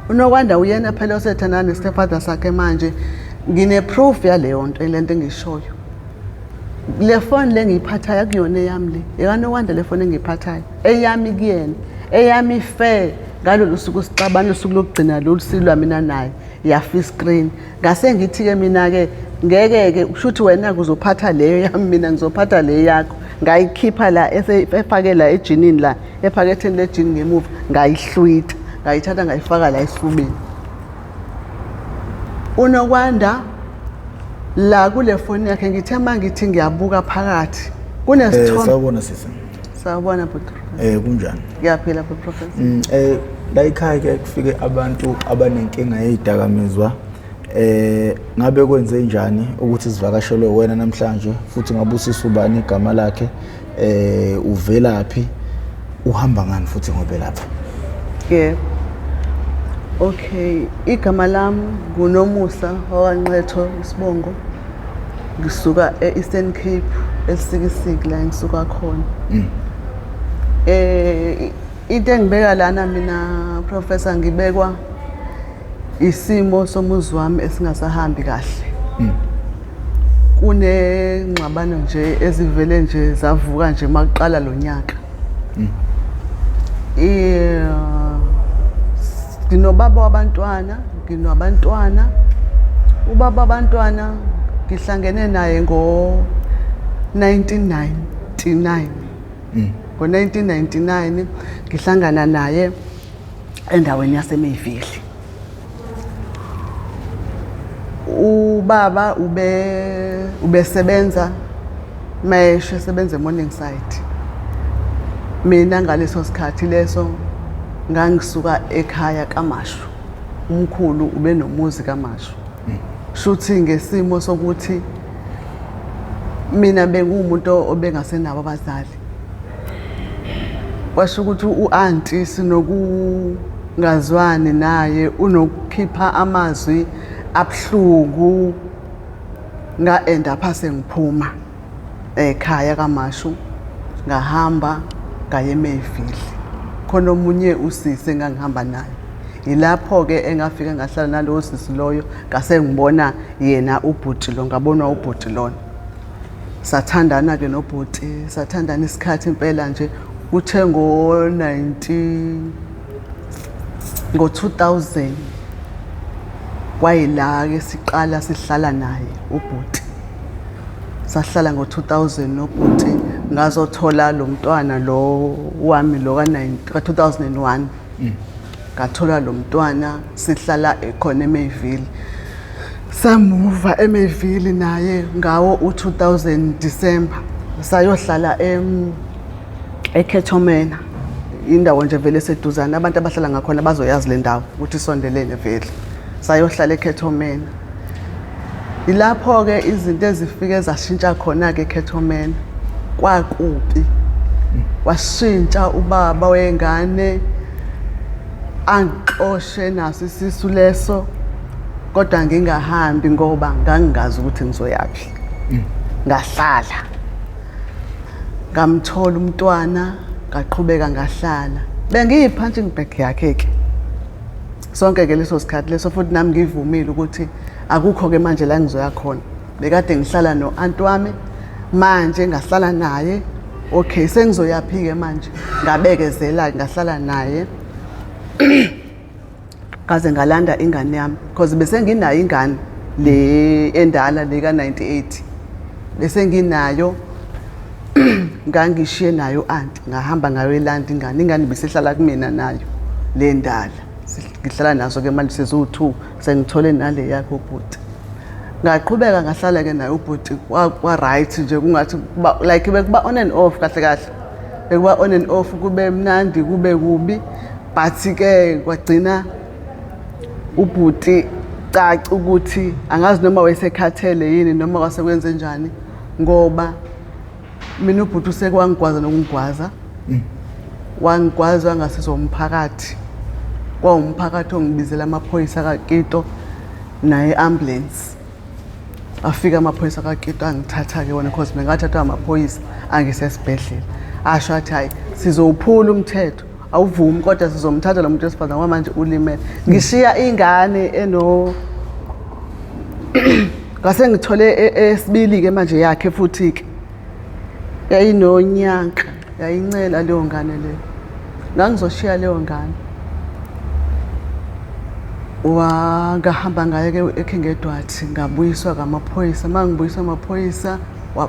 UNokwanda uyena phela osethandana ne-stepfather sakhe manje. Ngine-proof yaleyo nto, le nto engiyishoyo. Le foni le ngiyiphathayo akuyona eyami le, ekaNokwanda le foni engiyiphathayo, eyami kuyena, eyami ife ngalolu suku sixabana, usuku lokugcina lolu silwa mina naye, yafa iscreen. Ngase ngithi-ke mina-ke ngeke-ke kusho ukuthi wena-ke uzophatha leyo yami, mina ngizophatha le yakho. Ngayikhipha la efake la ejinini la ephaketheni lejini ngemuva, ngayihlwitha, ngayithatha ngayifaka la esifubeni. UNokwanda la kule foni yakhe ngithe uma ngithi ngiyabuka phakathi kunesithombe. Sawubona sisi. Sawubona bhuti. Kunjani? Ngiyaphila bhuti Professor. La ekhaya ke kufike abantu abanenkinga yezidakamizwa. Ngabe kwenze njani ukuthi sivakashelwe wena namhlanje, futhi ngabe usisi ubani igama lakhe, uvelaphi, uhamba ngani futhi ngobe lapha? Yebo. Okay, igama lami nguNomusa wakwaNqetho isibongo. Ngisuka e-Eastern Cape, eLusikisiki la ngisuka khona. Into engibeka lana mina Professor, ngibekwa isimo somuzi wami esingasahambi kahle. Kunengxabano nje ezivele nje zavuka nje makuqala lo nyaka. Nginobaba wabantwana, nginabantwana. Ubaba wabantwana ngihlangene naye ngo-1999. Ngo-1999 ngihlangana naye endaweni yaseMayville. Ubaba ubesebenza mayeshe esebenza eMorningside. Mina ngaleso sikhathi leso ngangisuka ekhaya kaMashu. Umkhulu ubenomuzi kaMashu. Shuthi ngesimo sokuthi mina benguwumuntu obengasenabo abazali. Kwasho ukuthi u-anti sinokungazwani naye, unokukhipha amazwi abuhlungu, nga-end up sengiphuma ekhaya kaMashu, ngahamba ngaye eMayville. Khona omunye usisi engangihamba naye. Yilapho-ke engafika ngahlala nalowo sisi loyo, ngase ngibona yena ubhuti lo, ngabonwa ubhuti lona. Sathandana-ke nobhuti, sathandana isikhathi impela nje. Kuthe ngo-2000 kwayila-ke siqala sihlala naye ubhuti. Sahlala ngo-2000 nobhuti, ngazothola lo mntwana lo wami lo ka-2001. Ngathola lo mntwana sihlala khona eMayville. Samuva eMayville naye ngawo u-2000 December. Sayohlala eKhetomena. Indawo nje vele eseduzane, abantu abahlala ngakhona bazoyazi le ndawo ukuthi isondelene vele. Sayohlala eKhetomena. Ilapho-ke izinto ezifike zashintsha khona-ke eKhetomena. Kwakubi. Washintsha ubaba wengane, angixoshe naso isisu leso, kodwa ngingahambi ngoba ngangingazi ukuthi ngizoyaphi. Ngahlala. Ngamthola umntwana, ngaqhubeka ngahlala. Bengiyi-punching bag yakhe-ke. Sonke ke leso sikhathi leso, futhi nami ngivumile ukuthi akukho ke manje la ngizoya khona. Bekade ngihlala no-anti wami, manje ngahlala naye. Okay, sengizoyaphi-ke manje? Ngabekezela ngahlala naye. Ngaze ngalanda ingane yami, because bese nginayo ingane le endala le ka-98. Bese nginayo, ngangishiye nayo anti, ngahamba ngayoyilanda ingane. Ingane bisihlala kumina nayo le ndala. Ngihlala naso ke manje sesiwu-2, sengithole nale yakhe ubhuti. Ngaqhubeka ngahlala ke naye ubhuti, kwa right nje, kungathi like bekuba on and off kahle kahle. Bekuba on and off, kube mnandi kube kubi, but ke kwagcina ubhuti caca ukuthi angazi noma wayesekhathele yini noma kwasekwenze njani, ngoba mina ubhuti usekwangigwaza nokungigwaza. Wangigwaza wangasizwa umphakathi. Kwawumphakathi ongibizela amaphoyisa kaKito naye ambulance. Afika amaphoyisa kaKito angithatha-ke wona, because bengathathwa amaphoyisa angisesibhedlela. Asho athi hayi, sizowuphula umthetho, Awuvumi kodwa sizomthatha lo muntu wesifazane ngoba manje ulimele. Ngishiya ingane eno ngase ngithole esibili-ke manje yakhe futhi-ke yayinonyaka yayincela leyo ngane leyo. Ngangizoshiya leyo ngane. Ngahamba ngaye-ke eKing Edward ngabuyiswa ngamaphoyisa. Uma ngibuyiswa amaphoyisa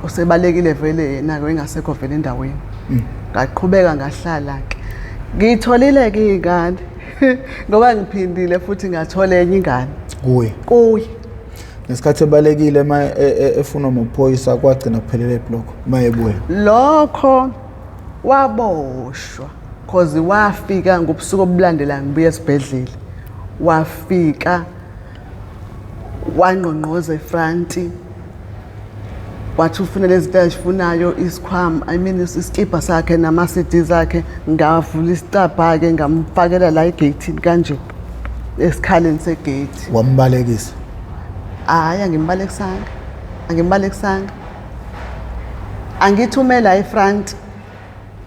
usebalekile vele yena-ke engasekho vele endaweni. Ngaqhubeka ngahlala-ke. Ngiyitholile-ke iy'ngane ngoba ngiphindile futhi ngathola enye ingane. Kuye. Kuye. Ngesikhathi ebalekile uma efunwa amaphoyisa kwagcina kuphelele ebhloko uma ebuya. Lokho waboshwa cause wafika ngobusuku obulandela ngibuya esibhedlela. Wafika wangqongqoza efranti wathi ufuna lezi zinto azifunayo isikhwama, I mean isikibha sakhe nama-CDs akhe. Ngavula isicabha-ke ngamfakela la egeyithini kanje esikhaleni segeyithi. Wambalekisa? Hhayi, angimbalekisanga, angimbalekisanga. Angithumela efront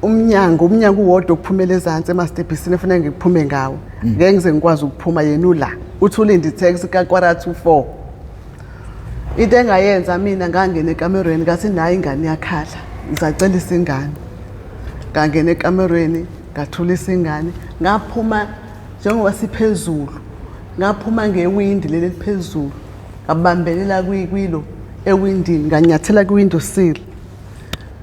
umnyango, umnyango uwodwa ukuphumela ezansi emastebhisini efanele ngiphume ngawo. Ngeke ngize ngikwazi ukuphuma yena ula. Uthi ulinde i-taxi ka-3:45. Into engayenza mina ngangena ekamerweni ngathi nayi ingane iyakhala. Ngisacelisa ingane. Ngangena ekamerweni ngathulisa ingane ngaphuma njengoba siphezulu. Ngaphuma ngewindi leli eliphezulu. Ngabambelela kwilo ewindini nganyathela kwi-window sill.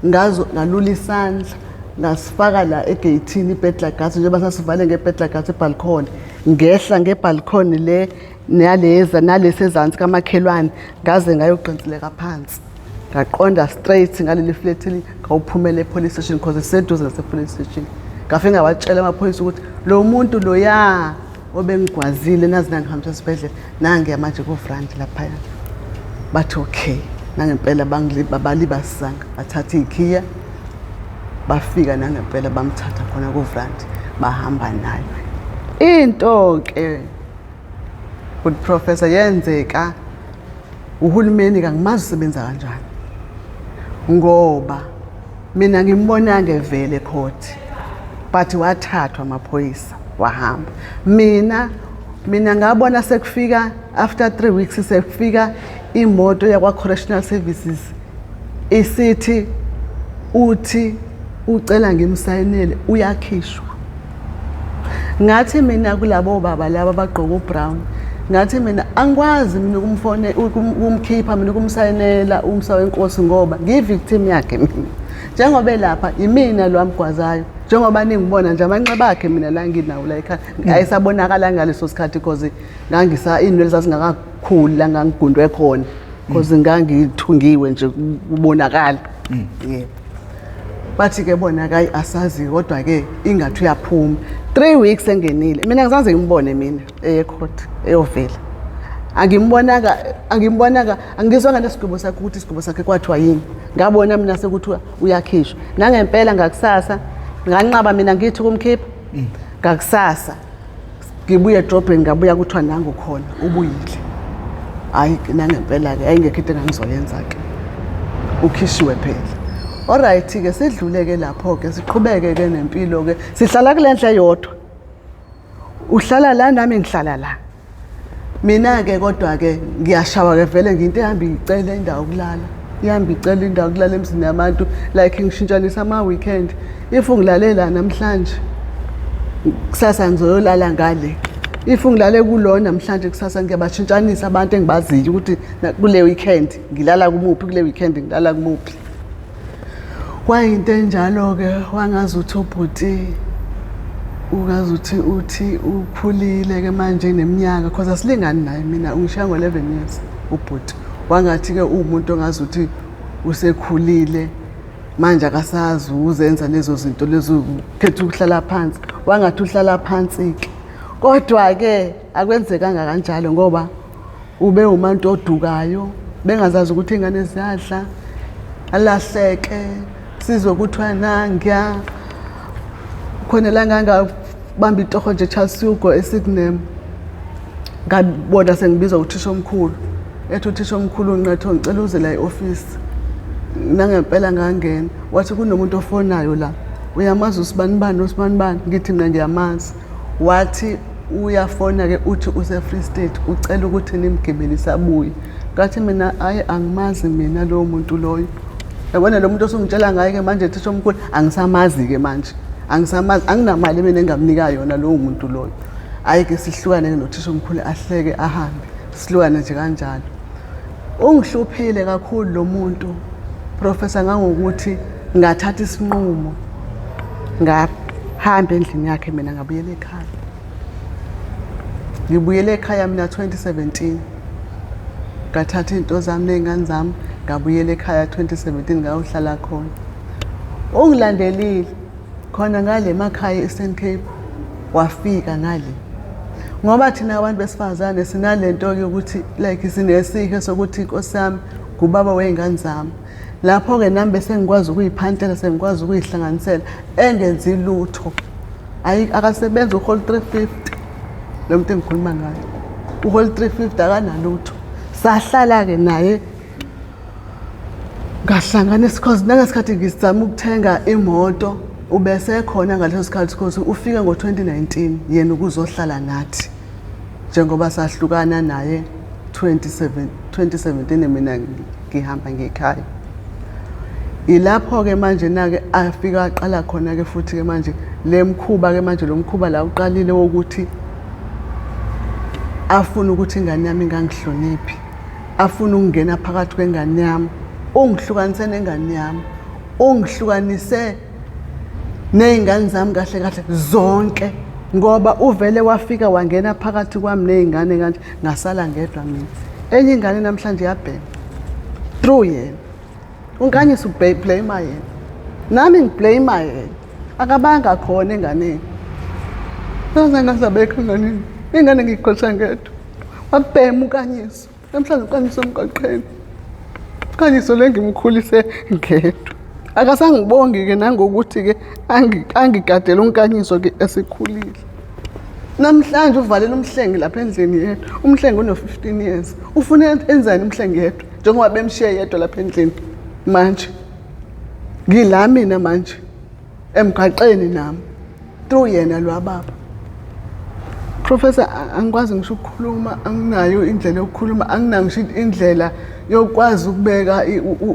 Ngazo ngalula isandla ngasifaka la egeyithini i-burglar guard njengoba sasivale nge-burglar guard ebalcony. Ngehla ngebalcony le naleza nalesi ezansi kamakhelwane ngaze ngayogqinsileka phansi. Ngaqonda straight ngaleli flat ngawuphumela e-police station because iseduze nase-police station. Ngafike ngawatshela amaphoyisa ukuthi lo muntu loya obengigwazile nazi nangihambisa esibhedlela nangiya manje ku-front laphaya. Bathi okay, nangempela balibazisanga bathatha iy'khiya bafika nangempela bamthatha khona ku-front bahamba naye. Into-ke good professor yenzeka uhulumeni kangimazi usebenza kanjani ngoba mina ngimbonange vele court but wathathwa amaphoyisa wahamba. Mina ngabona sekufika after 3 weeks sekufika imoto yakwa Correctional Services isithi uthi ucela ngimsayinele uyakhishwa. Ngathi mina kulabo baba laba abagqoka ubrown, ngathi mina angikwazi mina ukumfone ukumkhipha mina ukumsayinela umsa wenkosi ngoba ngiyi-victim yakhe mina. Njengoba elapha yimina lo amgwazayo, njengoba ningibona nje amanxeba akhe mina la nginawo la ekhaya ayisabonakala ngaleso sikhathi because ngangisa iy'nwele zazingakakhuli la ngangigundwe khona because ngangithungiwe nje kubonakala. Yebo. Bathi ke bona kayi asazi kodwa ke ingathi uyaphuma. 3 weeks engenile. Mina ngizaze ngimbone mina eye court eyovela. Angimbonaka angimbonaka angizwanga nesigwebo sakhe ukuthi isigwebo sakhe kwathiwa yini. Ngabona mina sekuthiwa uyakhishwa. Nangempela ngakusasa nganqaba mina ngithi kumkhipha. Ngakusasa ngibuye edrobheni ngabuya kuthiwa nangu khona ubuyile. Hayi nangempela ke ayingekho into engangizoyenza ke. Ukhishiwe phela. Alright ke sidlule ke lapho ke siqhubeke ke nempilo ke sihlala kule ndlu eyodwa. Uhlala la nami ngihlala la. Mina ke kodwa ke ngiyashawa ke vele nginto ehamba icela indawo yokulala. Ihamba icela indawo yokulala emzini yabantu like ngishintshanisa ama weekend. If ngilale la namhlanje kusasa ngizoyolala ngale. If ngilale kulo namhlanje kusasa ngiyabashintshanisa abantu engibaziyo ukuthi kule weekend ngilala kumuphi, kule weekend ngilala kumuphi. Kwayinto enjalo ke wangazuthi ubhuti ungazuthi uthi ukhulile ke manje neminyaka because asilingani naye mina ungishiya ngo-11 years ubhuti. Wangathi ke uwumuntu ongazuthi usekhulile manje akasazi uzenza lezo zinto lezo ukhetha ukuhlala phansi. Wangathi uhlala phansi ke. Kodwa ke akwenzekanga kanjalo ngoba ube umuntu odukayo bengazazi ukuthi ingane ziyadla alahleke sizwe kuthiwa nangiya khona la ngangabamba itoho nje Charles Hugo eSydney. Ngabona sengibizwa uthisha omkhulu ethi uthisha omkhulu unqetho ngicela uze la e-office. Nangempela ngangena wathi kunomuntu ofonayo la. Uyamazi usibanibani usibanibani? Ngithi mina ngiyamazi. Wathi uyafona-ke uthi use-Free State, ucela ukuthi nimgibelise abuye. Ngathi mina hhayi, angimazi mina lowo muntu loyo. Yabona lo muntu osungitshela ngaye-ke manje, thisha omkhulu, angisamazi-ke manje, angisamazi, anginamali mina engamnika yona lowo muntu loyo. Hhayi-ke sihlukane-ke nothisha omkhulu, ahleke ahambe, sihlukane nje kanjalo. Ungihluphile kakhulu lo muntu, Professor, ngangokuthi ngathatha isinqumo ngahamba endlini yakhe mina, ngabuyela ekhaya. Ngibuyele ekhaya mina 2017, ngathatha iy'nto zami ney'ngane zami, ngabuyela ekhaya 2017, ngayohlala khona. Ungilandelile khona ngale emakhaya e-Eastern Cape, wafika ngale, ngoba thina abantu besifazane sinalento yokuthi like sinesihe sokuthi inkosi yami ngubaba wey'ngane zami. Lapho-ke nami bese ngikwazi ukuyiphantela, sengikwazi ukuyihlanganisela, engenzi lutho. Ayi, akasebenzi, uhola 350 lo muntu engikhuluma ngayo, uhola 350, akanalutho. Sahlala-ke naye, ngahlanganisa, cause nangesikhathi ngizama ukuthenga imoto ubesekhona ngaleso sikhathi, cause ufike ngo-2019 yena ukuzohlala nathi, njengoba sahlukana naye 27 2017, mina ngihamba ngekhaya. Ilapho-ke manje na-ke afika aqala khona-ke futhi-ke manje le mkhuba-ke manje, lo mkhuba la uqalile wokuthi afune ukuthi ingane yami ingangihloniphi, afune ukungena phakathi kwengane yami, ungihlukanise nengane yami, ungihlukanise ney'ngane zami kahle kahle zonke, ngoba uvele wafika wangena phakathi kwami ney'ngane kanje, ngasala ngedwa mina. Enye ingane namhlanje yabhema through yena. Unkanyisa ublame yena, nami ngiblame yena, akabanga khona enganeni, azange enganeni, ingane ngiyikhosha ngedwa. Wabhema uNkanyiso, namhlanje uNkanyiso emgwaqeni, uNkanyiso le ngimkhulise ngedwa. Akasangibongi-ke nangokuthi-ke angigadele uNkanyiso-ke esekhulile. Namhlanje uvalela uMhlengi lapha endlini yedwa. Umhlengi uno-15 years, ufuna enzani uMhlengi yedwa, njengoba bemshiye yedwa lapha endlini? Manje ngila mina manje emgwaqeni nami through yena lwababa. Professor, angikwazi ngisho ukukhuluma, anginayo indlela yokukhuluma, anginayo ngisho indlela yokwazi ukubeka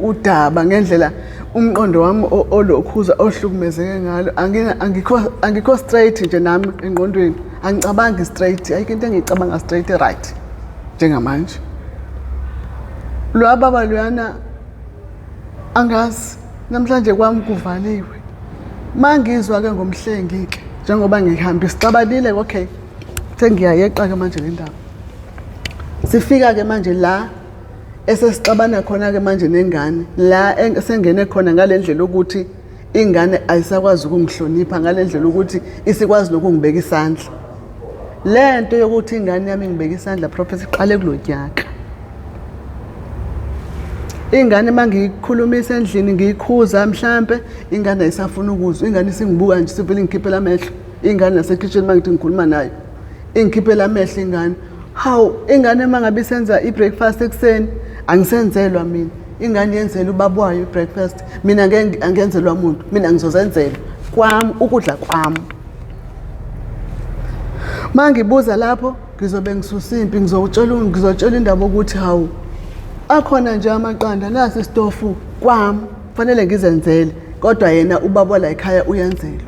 udaba ngendlela umqondo wami olokhuza ohlukumezeke ngalo. Angikho straight nje nami engqondweni, angicabangi straight, ayikho into engiyicabanga straight right njengamanje. Lwababa luyana, angazi namhlanje kwami kuvaliwe. Mangizwa-ke ngomhlengi-ke, njengoba ngihamba isixabanile, okay, sengiyayeqa-ke manje le ndaba. Sifika-ke manje la esesixabana khona-ke manje nengane, la esengene khona ngale ndlela ukuthi ingane ayisakwazi ukungihlonipha, ngale ndlela ukuthi isikwazi nokungibeka isandla. Le nto yokuthi ingane yami ingibeka isandla, Professor, iqale kulo nyaka. Ingane uma ngiyikhulumisa endlini, ngiyikhuza mhlampe, ingane ayisafuna ukuzwa. Ingane isingibuka nje, sivele ingikhiphela amehlo ingane. Nasekhishini uma ngithi ngikhuluma nayo, ingikhiphela amehlo ingane. Hawu, ingane uma ngabe isenza i-breakfast ekuseni, angisenzelwa mina, ingane yenzela ubaba wayo i-breakfast. Mina angenzelwa muntu, mina ngizozenzela kwami ukudla kwami. Uma ngibuza lapho ngizobe ngisusa impi, ngizotshela indaba ukuthi hawu, akhona nje amaqanda, nasi isitofu kwami, fanele ngizenzele, kodwa yena ubaba la ekhaya uyenzelwa.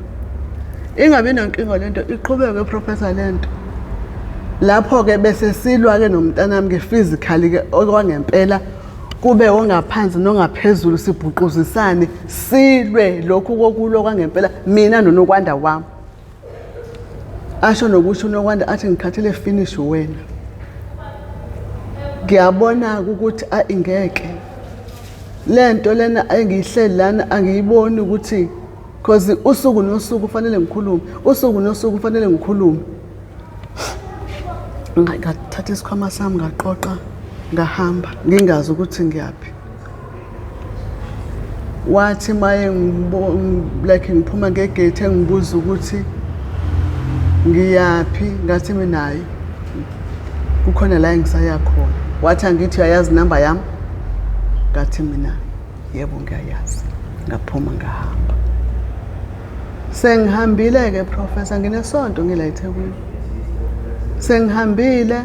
Ingabi nankinga lento, iqhubeke, Professor, lento. Lapho-ke bese silwa-ke nomntanami-ke physically-ke okwangempela, kube ongaphansi nongaphezulu, sibhuquzisane, silwe lokhu kokulwa kwangempela mina noNokwanda wami. Asho nokusho uNokwanda athi ngikhathele finish wena. Ngiyabona ukuthi ingeke lento lena engiyihleli lana, angiyiboni ukuthi cause usuku nosuku kufanele ngikhulume, usuku nosuku kufanele ngikhulume. Ngathatha isikhwama sami, ngaqoqa, ngahamba ngingazi ukuthi ngiyaphi. Wathi maye like ngiphuma ngegate, engibuza ukuthi ngiyaphi, ngathi mina hayi, kukhona la engisaya khona. Wathi angithi uyayazi inamba yami? Ngathi mina yebo, ngiyayazi. Ngaphuma ngahamba. Sengihambile-ke Professor, nginesonto ngila eThekwini. Sengihambile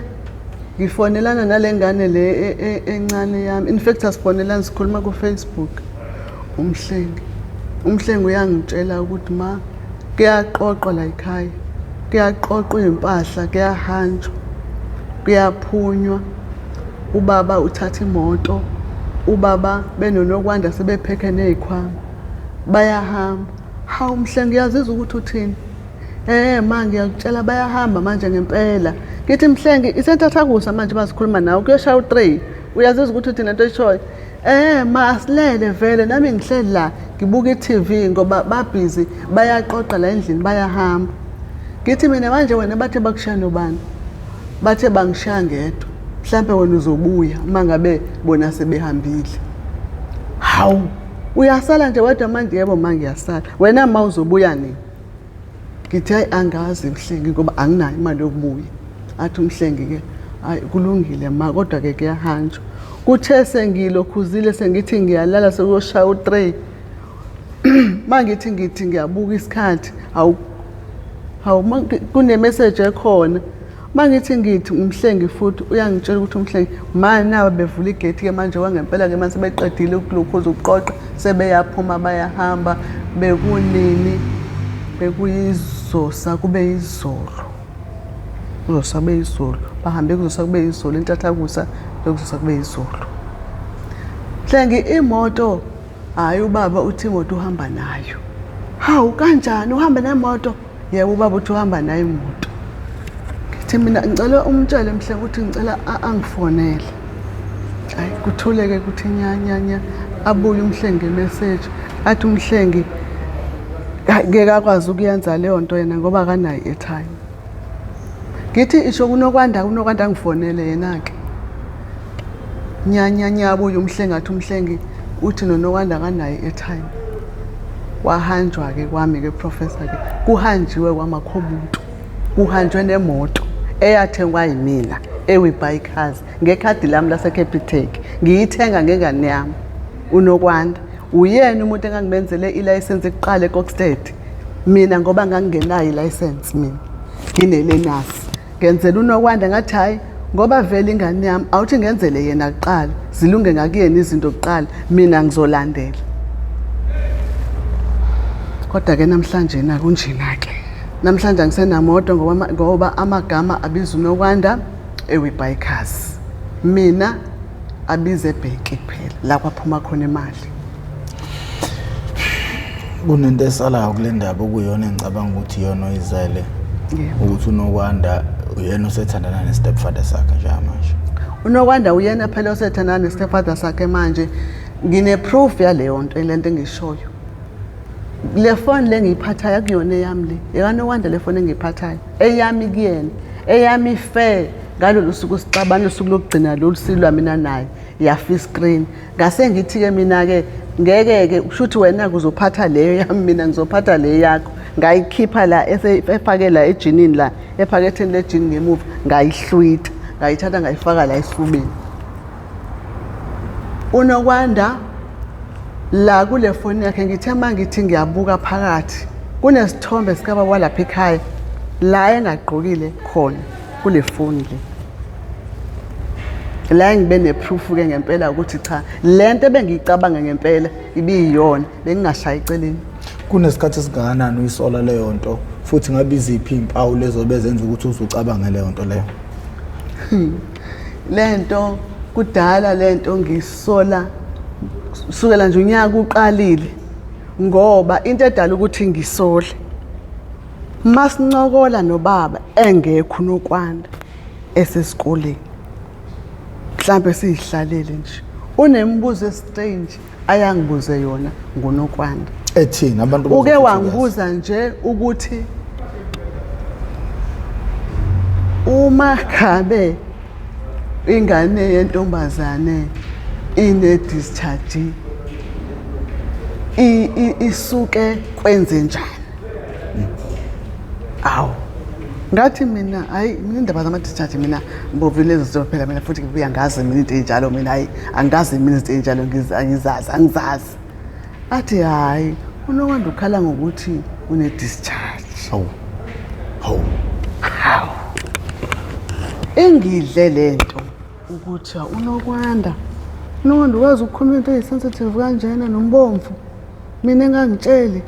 ngifonelana nale ngane le encane yami. In fact asifonelani, sikhuluma ku-Facebook. Umhlengi. Umhlengi uyangitshela ukuthi ma kuyaqoqwa la ekhaya. Kuyaqoqwa iy'mpahla, kuyahanjwa, kuyaphunywa. Ubaba uthatha imoto, ubaba benoNokwanda sebephekhe ney'khwama. Bayahamba. Hawu Mhlengi, uyazizwa ukuthi uthini? Ma ngiyakutshela bayahamba manje ngempela. Ngithi Mhlengi, isentathakusa manje bazikhuluma nawe, kuyoshaya u-3. Uyazizwa ukuthi uthini lento oyishoyo? Ma asilele vele, nami ngihleli la ngibuka i-TV ngoba babhizi bayaqoqa la endlini bayahamba. Ngithi mina manje wena bathe bakushiya nobani? Bathe bangishiya ngedwa. Mhlampe wena uzobuya uma ngabe bona sebehambile. Hawu, uyasala nje wedwa manje? Yebo ma ngiyasala. Wena ma uzobuya nini? Ngithi hayi angazi Mhlengi ngoba anginayo imali yokubuya. Athi uMhlengi-ke hayi kulungile ma, kodwa-ke kuyahanjwa. Kuthe sengilokhuzile sengithi ngiyalala sekuyoshaya u-3. Ma ngithi ngithi ngiyabuka isikhathi, hawu hawu kune-message ekhona. Ma ngithi ngithi uMhlengi futhi uyangitshela ukuthi uMhlengi ma naba bevula igate-ke manje kwangempela-ke mase beqedile ukulokhuza ukuqoqa sebeyaphuma bayahamba. Bekunini? Bekuyizosa kube yizolo. Kuzosa kube yizolo. Bahambe kuzosa kube yizolo, intathakusa bekuzosa kube yizolo. Mhlengi imoto, hhayi ubaba uthi imoto uhamba nayo. Hawu kanjani uhambe nemoto? Yebo ubaba uthi uhamba nayo imoto. Ngithi mina ngicela umtshele Mhlengi ukuthi ngicela angifonele. Hayi kuthuleke kuthi nya nya nya, abuye uMhlengi nge-message. Athi uMhlengi ngeke akwazi ukuyenza leyo nto yena ngoba akanayo i-airtime. Ngithi isho kuNokwanda, uNokwanda angifonele yena-ke. Nya nya nya, abuye uMhlengi athi uMhlengi uthi noNokwanda akanayo i-airtime. Wahanjwa-ke kwami-ke Professor-ke, kuhanjiwe kwamakhomuntu, kuhanjwe nemoto eyathengwa yimina eWe Buy Cars ngekhadi lami lase-Capitec. Ngiyithenga ngengane yami uNokwanda. Uyena umuntu engangimenzele ilayisensi kuqala eKokstad. Mina ngoba ngangingenayo ilayisensi mina, ngine-learners. Ngenzela uNokwanda ngathi hhayi ngoba vele ingane yami awuthi ngenzele yena kuqala, zilunge ngakuyena izinto kuqala, mina ngizolandela. Kodwa-ke namhlanje na kunjena-ke. Namhlanje angisenamoto ngoba amagama abiza uNokwanda eWe Buy Cars. Mina abize ebhenki kuphela la kwaphuma khona imali. Kunento esalayo kule ndaba okuyiyona engicabanga ukuthi iyona oyizele, ukuthi uNokwanda uyena osethandana ne-stepfather sakhe njengamanje. UNokwanda uyena phela osethandana ne-stepfather sakhe manje. Ngine-proof yaleyo nto, lento engishoyo. Le phone le ngiyiphathayo akuyona eyami le, ekaNokwanda le phone engiyiphathayo, eyami kuyena, eyami ife ngalolu suku sixabana, usuku lokugcina lolu silwa mina naye, yafa i-screen. Ngase ngithi-ke mina-ke ngeke-ke kusho ukuthi wena-ke uzophatha leyo yami, mina ngizophatha le yakho. Ngayikhipha la efake la ejinini la, ephaketheni lejini ngemuva, ngayihlwitha, ngayithatha ngayifaka la esifubeni. UNokwanda la kule foni yakhe ngithe uma ngithi ngiyabuka phakathi kunesithombe sikababa walapha ekhaya la engagqokile khona kule foni le. La ngibe ne-proof-ke ngempela ukuthi cha le nto ebengiyicabanga ngempela ibiyiyona, bengingashayi eceleni. Kunesikhathi esingakanani uyisola leyo nto, futhi ngabe iziphi iy'mpawu lezo bezenza ukuthi uzucabange leyo nto leyo? Le nto kudala, le nto ngisola kusukela nje unyaka uqalile, ngoba into edala ukuthi ngisole masincokola nobaba engekho uNokwanda esesikoleni, mhlambe siyihlalele nje, unemibuzo estrange ayangibuze yona ngoNokwanda. Ethini abantu uke wangibuza nje ukuthi uma ngabe ingane yentombazane ine discharge isuke kwenze njani? Awu ngathi mina hayi, mina indaba zama-discharge mina ngibovile lezo zinto phela mina, futhi ngibuya ngazi mina into ey'njalo mina, hayi angazi mina izinto ey'njalo, angizazi angizazi. Athi hhayi uNokwanda ukhala ngokuthi Une-discharge. Hawu. Hawu. Hawu. Ingidle lento ukuthi uNokwanda. Unokwanda ukwazi ukukhuluma into eyi-sensitive kanjena nombomvu. Mina engangitsheli.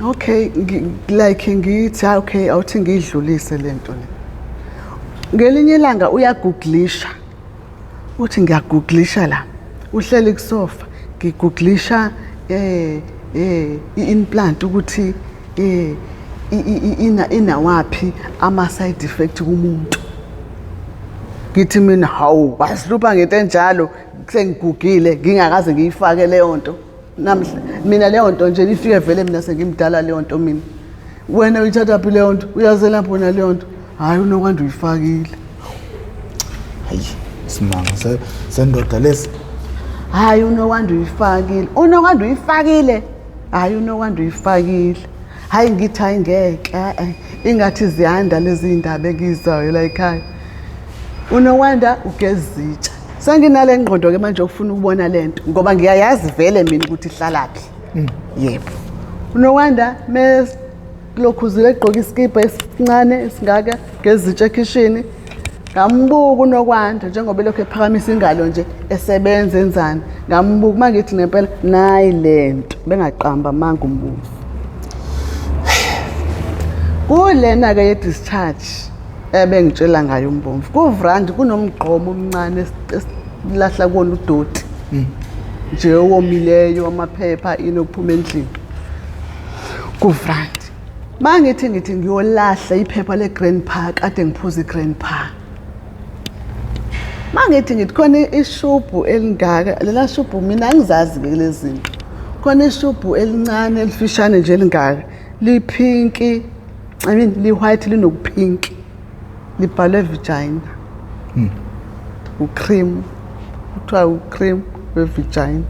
Okay, like ngithi okay, awuthi ngiyidlulise lento le. Ngelinye ilanga uyagooglisha. Uthi ngiyagooglisha la. Uhleli kusofa, ngigooglisha i-implant ukuthi ina inawaphi ama side effect kumuntu. Ngithi mina hawu, wasilupha ngento enjalo, sengigugile ngingakaze ngiyifake leyo nto. Namhla mina leyo nto nje ifike vele mina sengimdala leyo nto mina. Wena uyithatha phi leyo nto? Uyazelapha wena leyo nto? Hayi, uNokwanda uyifakile. Hayi, simanga sendoda lesi. Hayi, uNokwanda uyifakile. uNokwanda uyifakile. Hayi, uNokwanda uyifakile. Hayi, ngithi hayi ngeke, ingathi ziyanda lezi ndaba engizayo la ekhaya. UNokwanda ugezitsha. Senginale ngqondo ke manje ukufuna ukubona lento ngoba ngiyayazi vele mina ukuthi ihlalaphi. Yebo. UNokwanda mesilokhuzile egqoka isikibha esincane esingaka ngezitsha ekhishini. Ngambuka uNokwanda njengoba elokhu ephakamisa ingalo nje esebenza enzani. Ngambuka mangithi ngempela nayi lento bengaqamba amanga umbomvu. Kulena ke ye discharge ebengitshela ngayo umbomvu. Kuvrandi kunomgqomo omncane esilahla kuwona udoti. Nje owomileyo amaphepha inokuphuma endlini. Kuvrandi. Mangithi ngithi ngiyolahla iphepha le Grandpa, kade ngiphuza iGrandpa. Mangithi ngithi khona ishubhu elingaka, lela shubhu mina angizazi ke lezi zinto. Khona ishubhu elincane elifishane nje elingaka, liphinki, I mean li white linokuphinki. Libhalwe vagina. Ucream. Kuthiwa ucream we-vagina.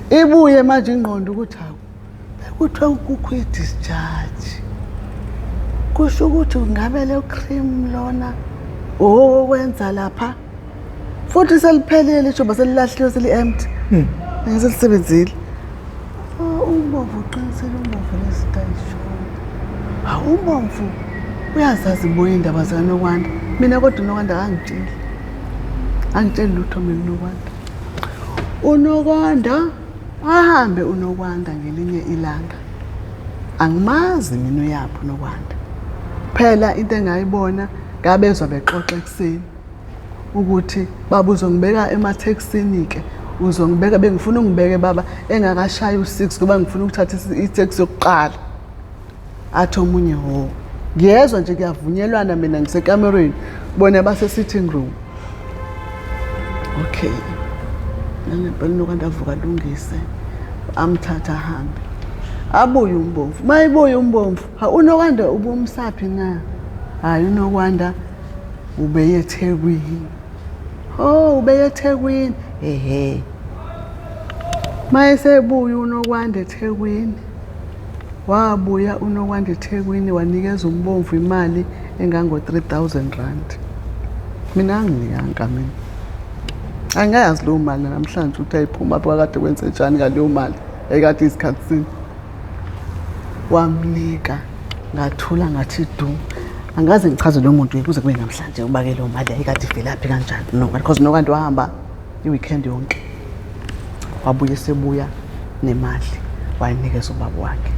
Ibuye manje ingqondo ukuthi hawu, bekuthiwa kukho i-discharge. Kusho ukuthi ngabe le cream lona owokwenza lapha futhi seliphelile ishoba selilahliwe seli-empty. Selisebenzile. Oh, umbomvu uqinisele, umbomvu lezinto ayishoyo. Hawu, umbomvu uyazazi buye indaba zikaNokwanda. Mina kodwa uNokwanda akangitsheli. Angitsheli lutho mina uNokwanda. UNokwanda ahambe uNokwanda ngelinye ilanga. Angimazi mina uyaphi uNokwanda. Phela into engayibona ngabezwa bexoxa ekuseni ukuthi baba uzongibeka emathekisini ke, uzongibeka, bengifuna ungibeke baba engakashayi u6 ngoba ngifuna ukuthatha itaxi yokuqala. Athi omunye ho, ngiyezwa nje kuyavunyelwana, mina ngisekamerweni, bona base sitting room. Okay, nangempela uNokwanda avuka alungise, amthatha ahambe, abuye umbomvu. Mayibuye umbomvu, ha, uNokwanda ubumsaphi na? Hayi, uNokwanda ubeye eThekwini. Oh, ubeye eThekwini. Ehe. Mayesebuya uNokwanda eThekwini, wabuya uNokwanda eThekwini wanikeza umbomvu imali engango 3000 rand. Mina anginikanga mina. Angayazi leyo mali namhlanje ukuthi ayiphuma apho kade kwenze njani ngaleyo mali ekade isikhathi. Wamnika, ngathula ngathi du. Angaze ngichaze lo muntu kuze kube namhlanje uba ke leyo mali yayikade ivelaphi kanjani. No, because Nokwanda wahamba i-weekend yonke. Wabuye sebuya nemali wayinikeza ubaba wakhe.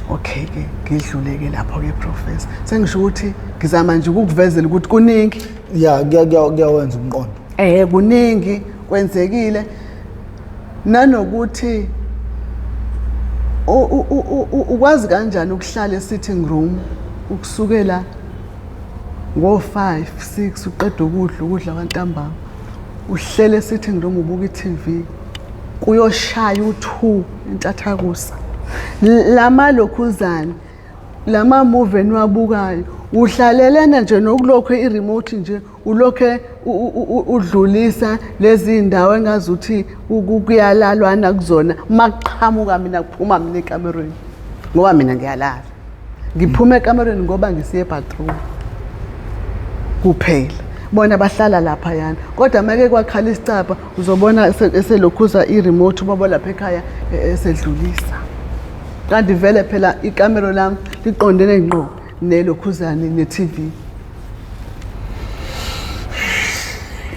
Okay ke, ngidlule ke lapho ke professor. Sengisho ukuthi ngizama nje ukukuvezela ukuthi kuningi. Ya, kuyawenza umqondo. Kuningi kwenzekile nanokuthi ukwazi kanjani ukuhlala e-sitting room ukusukela ngo-5 6 uqeda ukudla kwantambama, uhlele e-sitting room ubuka i-TV kuyoshaya u2 entathakusa. Lama lokhuzana lama movie eniwabukayo uhlalelena nje nokulokho i-remote nje ulokhe udlulisa lezi ndawo engazuthi kuyalalwana kuzona. Makuqhamuka mina kuphuma mina ekamerweni ngoba mina ngiyalala, ngiphuma ekamerweni ngoba ngisiye ebathroom kuphela. Bona bahlala laphayana, kodwa make kwakhala isicabha uzobona eselokhuza i-remote ubaba lapha ekhaya esedlulisa. Kanti vele phela ikamero lami liqondene ngqo nelokhuzane ne-TV.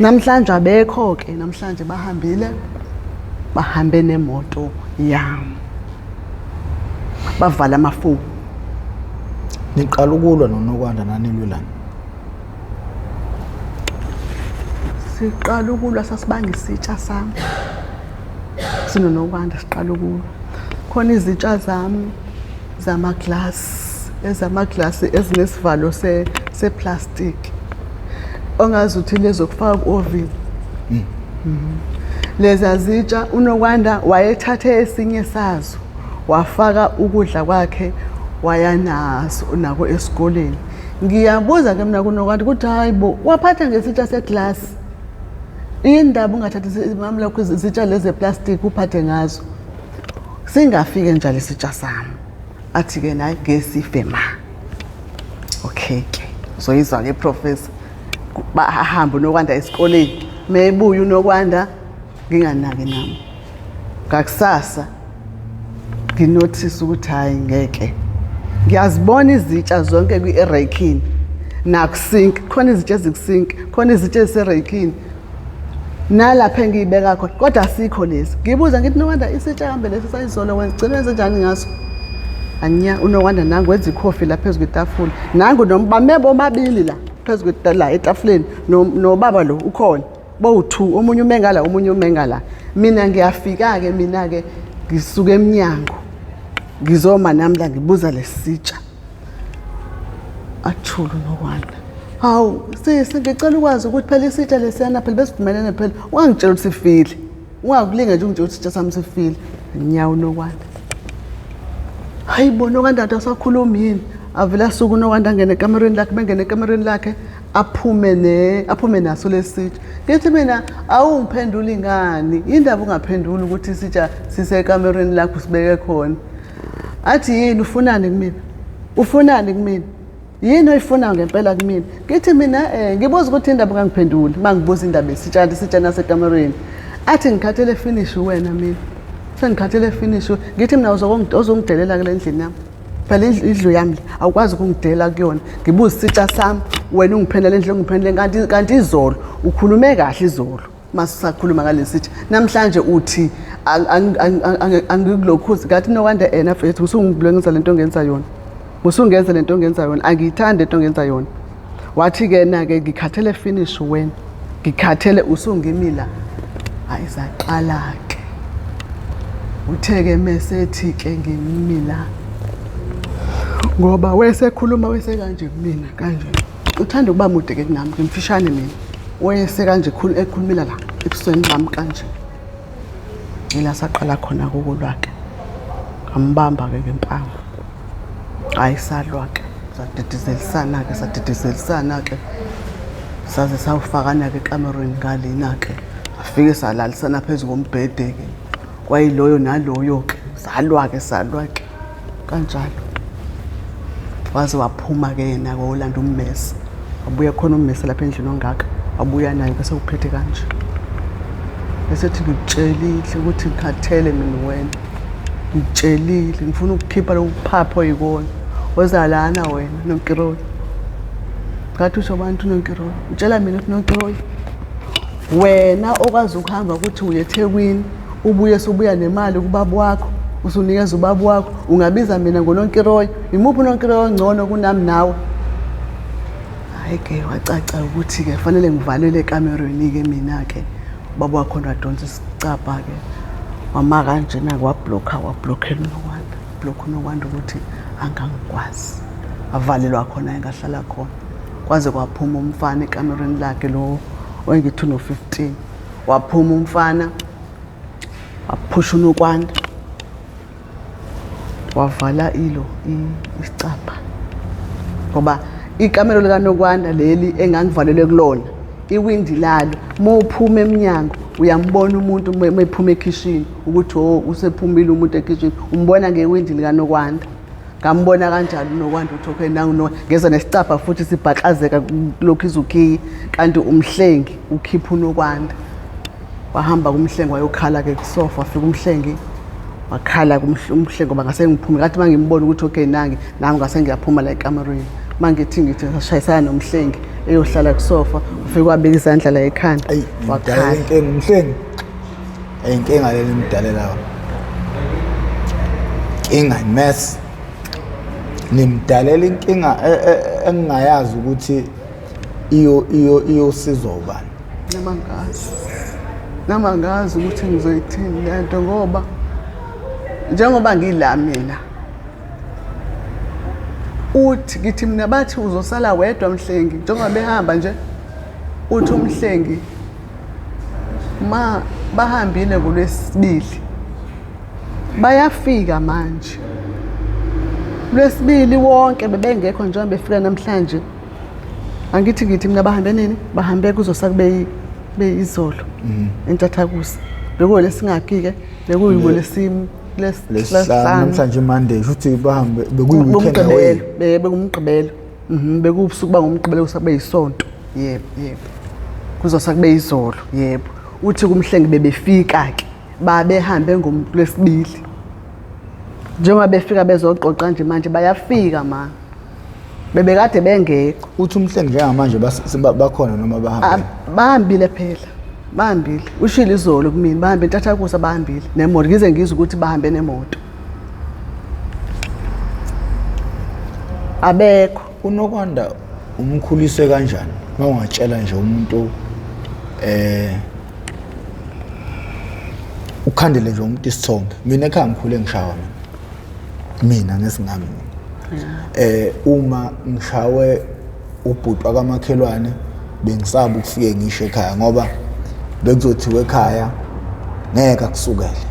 Namhlanje abekho-ke, namhlanje bahambile, bahambe nemoto yami, bavala amafoni. Niqala ukulwa noNokwanda nanilwelana? Siqala ukulwa sasibanga isitsha sami sinoNokwanda, siqala ukulwa khona izitsha zami zamaglasi, ezamaglasi ezinesivalo seplastic ongazi uthi lezokufaka ku-oven. Leza zitsha uNokwanda wayethathe esinye sazo wafaka ukudla kwakhe waya naso nako esikoleni. Ngiyabuza ke mina kuNokwanda ukuthi hayi bo, waphatha ngesitsha seglasi, indaba ungathathi mami lokho izitsha lezi zeplastic uphathe ngazo. Singafike njalo isitsha sami, athi-ke naye ngesife ma. Okay ke, uzoyizwa-ke professor. Bahambe uNokwanda esikoleni, mebuya uNokwanda nginganaki nami. Ngakusasa nginothisa ukuthi hhayi ngeke, ngiyazibona izitsha zonke kwi-erekini nakusink, khona izitsha ezikusink, khona izitsha eziserekini nalapha engiyibeka khona, kodwa asikho lesi. Ngibuza ngithi Nokwanda, isitsha kambe lesi sayizolo wenza gcina wenze njani ngaso? Anya uNokwanda nangu wenza ikhofi la phezu kwetafula, nangu bame bobabili la phezu la etafuleni, nobaba lo ukhona bowu-two, omunye ume ngala omunye ume ngala. Mina ngiyafika-ke mina-ke ngisuka emnyango ngizoma nami la ngibuza lesitsha. Athule uNokwanda, hawu sisi, ngicela ukwazi ukuthi phela isitsha lesiyana phela besivumelene phela, ungangitshela ukuthi sifile, ungakulinge nje ungitshela ukuthi isitsha sami sifile. Nyawo uNokwanda, hayi bo Nokwanda, kanti awusakhulumi yini? Avele asuke uNokwanda angene ekamerweni lakhe, bengene ekamerweni lakhe aphume naso lesitsha. Ngithi mina awungiphenduli ngani, indaba ungaphenduli ukuthi isitsha sisekamerweni lakho usibeke khona? Athi yini, ufunani kumina? Ufunani kumina? Yini oyifunayo ngempela kumina? Ngithi mina ngibuza ukuthi indaba ungangiphenduli, uma ngibuza indaba yesitsha, isitsha nasekamerweni. Athi ngikhathele finish wena mina. Sengikhathele finish. Ngithi mina uzongidelela kule ndlini yami. Phela indlu yami le awukwazi ukungidela kuyona. Ngibuza isitsha sami, wena ungiphendule endlini ongiphendule kanti izolo ukhulume kahle izolo. Masisakhuluma ngalesitsha namhlanje uthi angikulokhuzi. Ngathi Nokwanda ena mfethu, usungibulengisa lento ongenza yona, usungenza lento ongenza yona, angiyithandi lento ongenza yona. Wathi ke na ke ngikhathele finish wena, ngikhathele usungimila. Hayi saqala ke, uthe ke mesethi ke ngimila ngoba wesekhuluma wese kanje kumina kanje, uthanda ukuba mude ke kunami, ngimfishane mina, wese kanje ekhulumela la ebusweni bami kanje. Ila saqala khona ukulwa ke, ngambamba ke ngempama, hayi salwa ke, sadidizelisana ke, sadidizelisana ke, saze sawufakana ke ekamerweni ngalena ke, afike salalisana phezu kombhede ke, kwayiloyo naloyo ke, salwa ke, salwa ke kanjalo. Waze waphuma ke yena kolanda ummese, wabuya khona ummese lapha endlini ongaka, wabuya naye bese uphethe kanje, esethi ngikutshelile ukuthi ngikhathele mina wena, ngikutshelile ngifuna ukukhipha lokuphapha oyikona, woza lana wena Nonkiroyi. Ngathi usho abantu Nonkiroyi, utshela mina ukuthi Nonkiroyi wena okwazi ukuhamba ukuthi uye eThekwini ubuye subuya nemali kubaba wakho, usunikeza ubaba wakho, ungabiza mina ngoNonkiroyi? Imuphi uNonkiroyi ongcono kunami nawe? Hhayi ke wacaca ukuthi ke fanele ngivalele ekamerweni ke mina ke. Ubaba wakhona wadonsa isicabha ke, wama kanjena wablokha, wablokhela uNokwanda, blokha uNokwanda ukuthi angangikwazi. Avalelwa khona engahlala khona kwaze kwaphuma umfana ekamerweni lakhe lo oyengithi uno-15. Waphuma umfana waphusha uNokwanda, wavala ilo isicabha, ngoba ikamelo likaNokwanda leli engangivalelwe kulona, iwindi lalo uma uphuma emnyango uyambona umuntu uma ephuma ekhishini ukuthi oh usephumile umuntu ekhishini, umbona ngewindi likaNokwanda. Ngambona kanjalo uNokwanda ukuthi okay nangu no ngeza nesicabha futhi sibhaklazeka kulokhu izukhiyi kanti umhlengi ukhipha uNokwanda. Wahamba kumhlengi wayokhala ke kusofa, wafika umhlengi wakhala umhlengi ngoba ngase ngiphume kathi mangimbona ukuthi okay nangi nami ngase ngiyaphuma la ekamerweni. Mangithi ngithi sashayisana nomhlengi eyohlala kusofa, ufike wabeka izandla la ekhanda wakhala. Inkinga umhlengi. Inkinga leli nimdalela inkinga mess. Nimdalela inkinga e, e, engingayazi ukuthi iyo iyo iyosizwa ubani. Noma ngazi. Noma ngazi ukuthi ngizoyithini lento ngoba njengoba ngila mina uthi ngithi mina bathi uzosala wedwa mhlengi njengoba behamba nje uthi umhlengi ma bahambile ngolwesibili bayafika manje lwesibili wonke bebengekho njengoba befika namhlanje angithi ngithi mina bahambe nini bahambe kuzosa kube beyizolo entathakusa bekuwolesingakhi-ke bekuyiwolesimi lesihlanu namhlanje Monday futhi bahambe bekuyi-weekend away bekumgqibelo bekuwubusuku bangomgqibelo kusa kube yisonto yebo yebo kuzosa kube izolo yebo uthi kumhlengi bebefika-ke babehambe ngolwesibili njengoba befika bezoqoqa nje manje bayafika ma bebekade bengekho uthi umhlengi njengamanje bakhona noma bahambe bahambile phela bahambile ushilo izolo kumina bahambe intathakusa bahambile nemoto ngize ngizwe ukuthi bahambe nemoto abekho uNokwanda umkhulise kanjani mawungatshela nje umuntu ukhandele nje umuntu isithombe mina ekhaya ngikhule ngishawa mina ngesingami mina uma ngishawe ubhuti wakamakhelwane bengisaba ukufike ngisho ekhaya ngoba bekuzothiwa ekhaya ngeke akusukele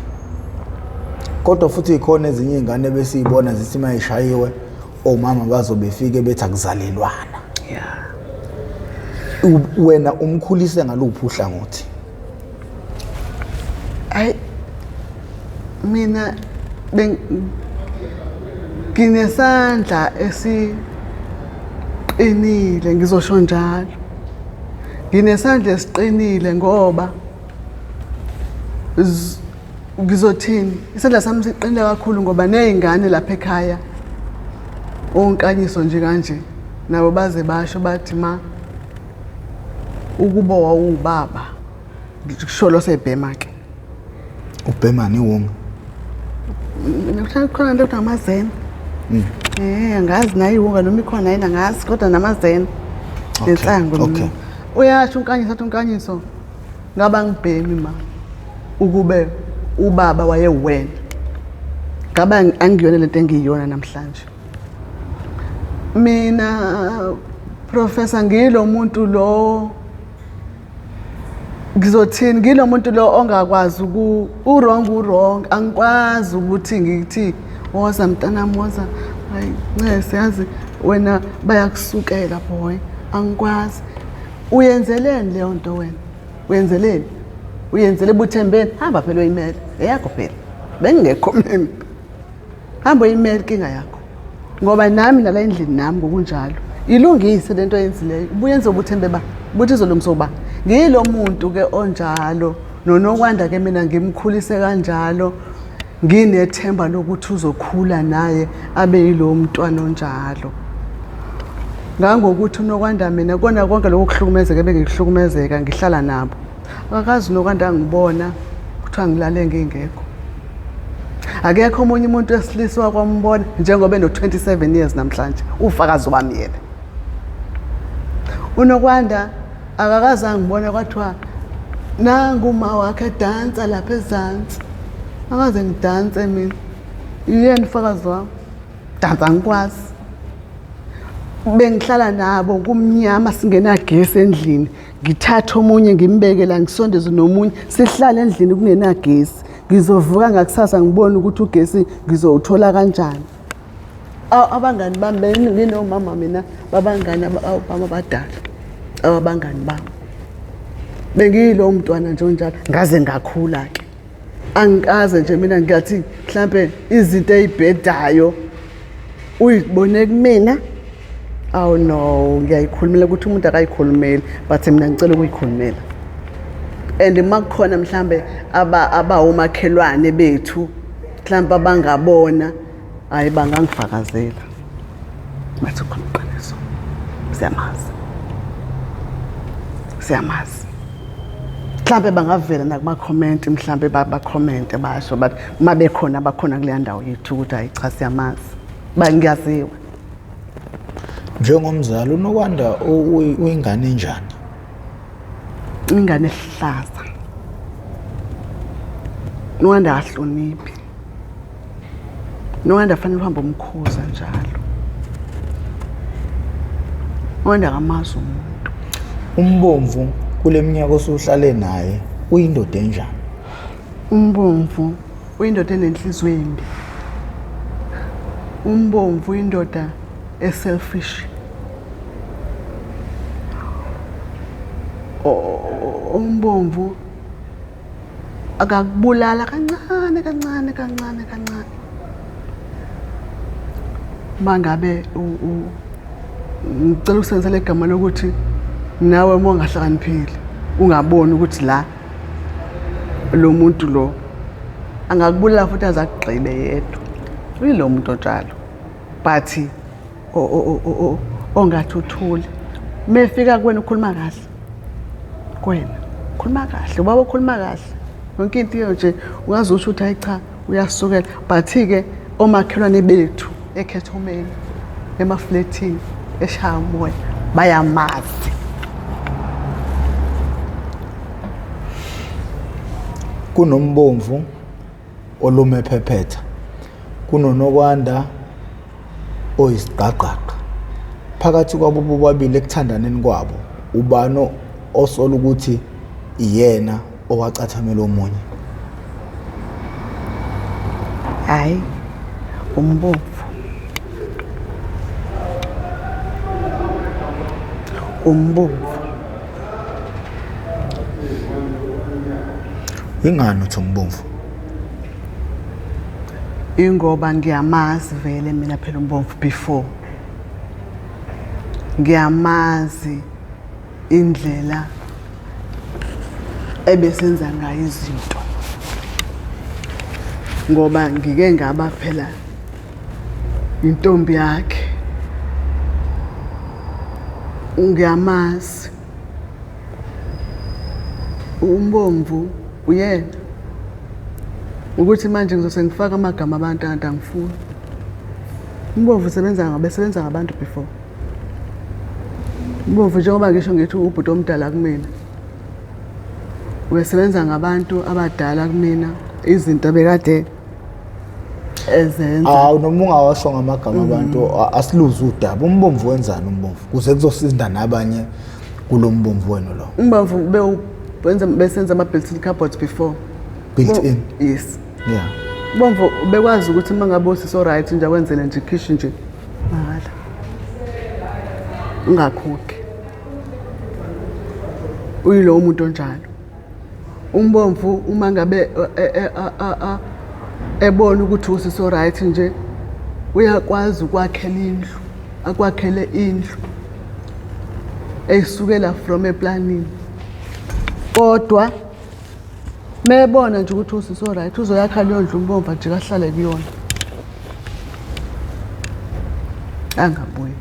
kodwa futhi ikhona ezinye izingane besiyibona zithi mayishayiwe omama bazobefike bethi akuzalelwana yeah wena umkhulise ngaluphi uhlangothi ayi mina nginesandla esiqinile ngizosho njalo nginesandla esiqinile ngoba ngizothini isandla sami siqinile kakhulu ngoba ney'ngane lapha ekhaya onkanyiso nje kanje nabo baze basho bathi ma ukuba wawubaba kusho lo sebhema ke ubhema niwonga mina khona into kuthiwa amazena angazi nayo iwunga noma ikhona yini angazi kodwa namazena nensangu okay. Uyasho unkanyiso athi unkanyiso ngaba ngibhemi ma ukube ubaba wayewena ngaba angiyona lento engiyiyona namhlanje mina professor ngilo muntu lo ngizothini ngilo muntu lo ongakwazi uku u-wrong u-wrong angikwazi ukuthi ngithi woza mntanami woza hayi ncese yazi wena bayakusukela boy angikwazi uyenzeleni leyo nto wena uyenzeleni uyenzele buthembeni hamba phela uyimele eyakho phela bengingekho mina hamba uyimele inkinga yakho ngoba nami nala endlini nami ngokunjalo ilungise lento oyenzileyo ubuyenze ubuthembe ba buthi izolungisa uba ngiyilo muntu ke onjalo nonokwanda ke mina ngimkhulise kanjalo nginethemba lokuthi uzokhula naye abe yilowo mntwana onjalo ngangokuthi unokwanda mina kona konke lokho kuhlukumezeka ebengikuhlukumezeka ngihlala nabo akakazi unokwanda ngibona kuthiwa ngilale ngingekho akekho omunye umuntu wesilisa wakwambona njengoba eno-27 years namhlanje ufakazi wami yena unokwanda akakaze angibona kwathiwa nangu uma wakhe edansa lapha ezansi akaze ngidanse mina yena ufakazi wami dansa angikwazi bengihlala nabo kumnyama singenagesi endlini ngithathe omunye ngimbeke la ngisondeze nomunye sihlale endlini kungenagesi ngizovuka ngakusasa ngibone ukuthi ugesi ngizowuthola kanjani abangani bami nginomama mina babangani bami abadala abangani bami bengiyilowo mntwana nje onjalo ngaze ngakhula-ke angikaze nje mina ngiyathi mhlampe izinto ey'bhedayo Uyibone kumina? Oh no, ngiyayikhulumela ukuthi umuntu akayikhulumeli, but mina ngicela ukuyikhulumela. And uma kukhona mhlambe abawomakhelwane bethu mhlambe abangabona, hayi bangangifakazela. Bathi khona iqiniso. Siyamazi. Siyamazi. Mhlambe bangavela nakuma comment, mhlambe ba comment basho, but uma bekhona abakhona kuleya ndawo yethu ukuthi hayi cha siyamazi. Bangiyaziwa. Njengomzali uNokwanda uyingane enjani? Ingane ehlaza. Nokwanda akahloniphi. Nokwanda fanele uhambe umkhuza njalo. Nokwanda akamazi umuntu. Umbomvu kule minyaka osuhlale naye uyindoda enjani? Umbomvu uyindoda enenhliziyo embi. Umbomvu uyindoda eselfish. Umbomvu akakubulala kancane kancane kancane kancane. Mangabe ngicela ukusebenzisa legama lokuthi nawe uma ungahlakaniphile ungaboni ukuthi la lo muntu lo angakubulala futhi aze akugqibe yedwa. Uyilo muntu onjalo, but ongathi uthule. Mefika kuwena ukhuluma kahle, kuwena ukhuluma kahle, ubaba ukhuluma kahle, yonke into nje ungaze usho ukuthi hayi cha uyasukela. But-ke omakhelwane bethu eKhethomeni, emaflethini, eshaya umoya, bayamazi. Kunombomvu olume phephetha, kunoNokwanda oyisigqagqaqa. Phakathi kwabo bobabili ekuthandaneni kwabo, ubani osola ukuthi iyena owacathamela omunye? Hayi, umbomvu. Umbomvu. Ingani uthi umbomvu? Ingoba ngiyamazi vele mina phela umbomvu before. Ngiyamazi indlela ebesenza ngayo izinto. Ngoba ngike ngaba phela intombi yakhe. Ngiyamazi. Umbomvu uyena. Ukuthi manje ngizose ngifaka amagama abantu kanti angifuni. Umbomvu usebenza ngabe sebenza ngabantu before. Umbomvu njengoba ngisho ngithi ubhuti omdala kumina. Ubesebenza ngabantu abadala kumina, izinto abekade ezenza. Awu, noma ungawasho ngamagama abantu, asiluze udaba. Umbomvu wenzani umbomvu? Kuze kuzosinda nabanye kulo mbomvu wenu lo. Umbomvu besenza ama built-in cupboards before. Built in? Yes. Yeah. Umbomvu bekwazi ukuthi uma ngabe usiso right nje akwenzele nje kitchen nje mahhala. Ungakhokhi. Uyilowo muntu onjalo. Umbomvu uma ngabe ebona ukuthi usiso right nje uyakwazi ukwakhela indlu, akwakhele indlu eyisukela from eplanini. Kodwa mebona nje ukuthi usiso right uzoyakha leyo ndlu umbomvu ajike ahlale kuyona. Angabuyi.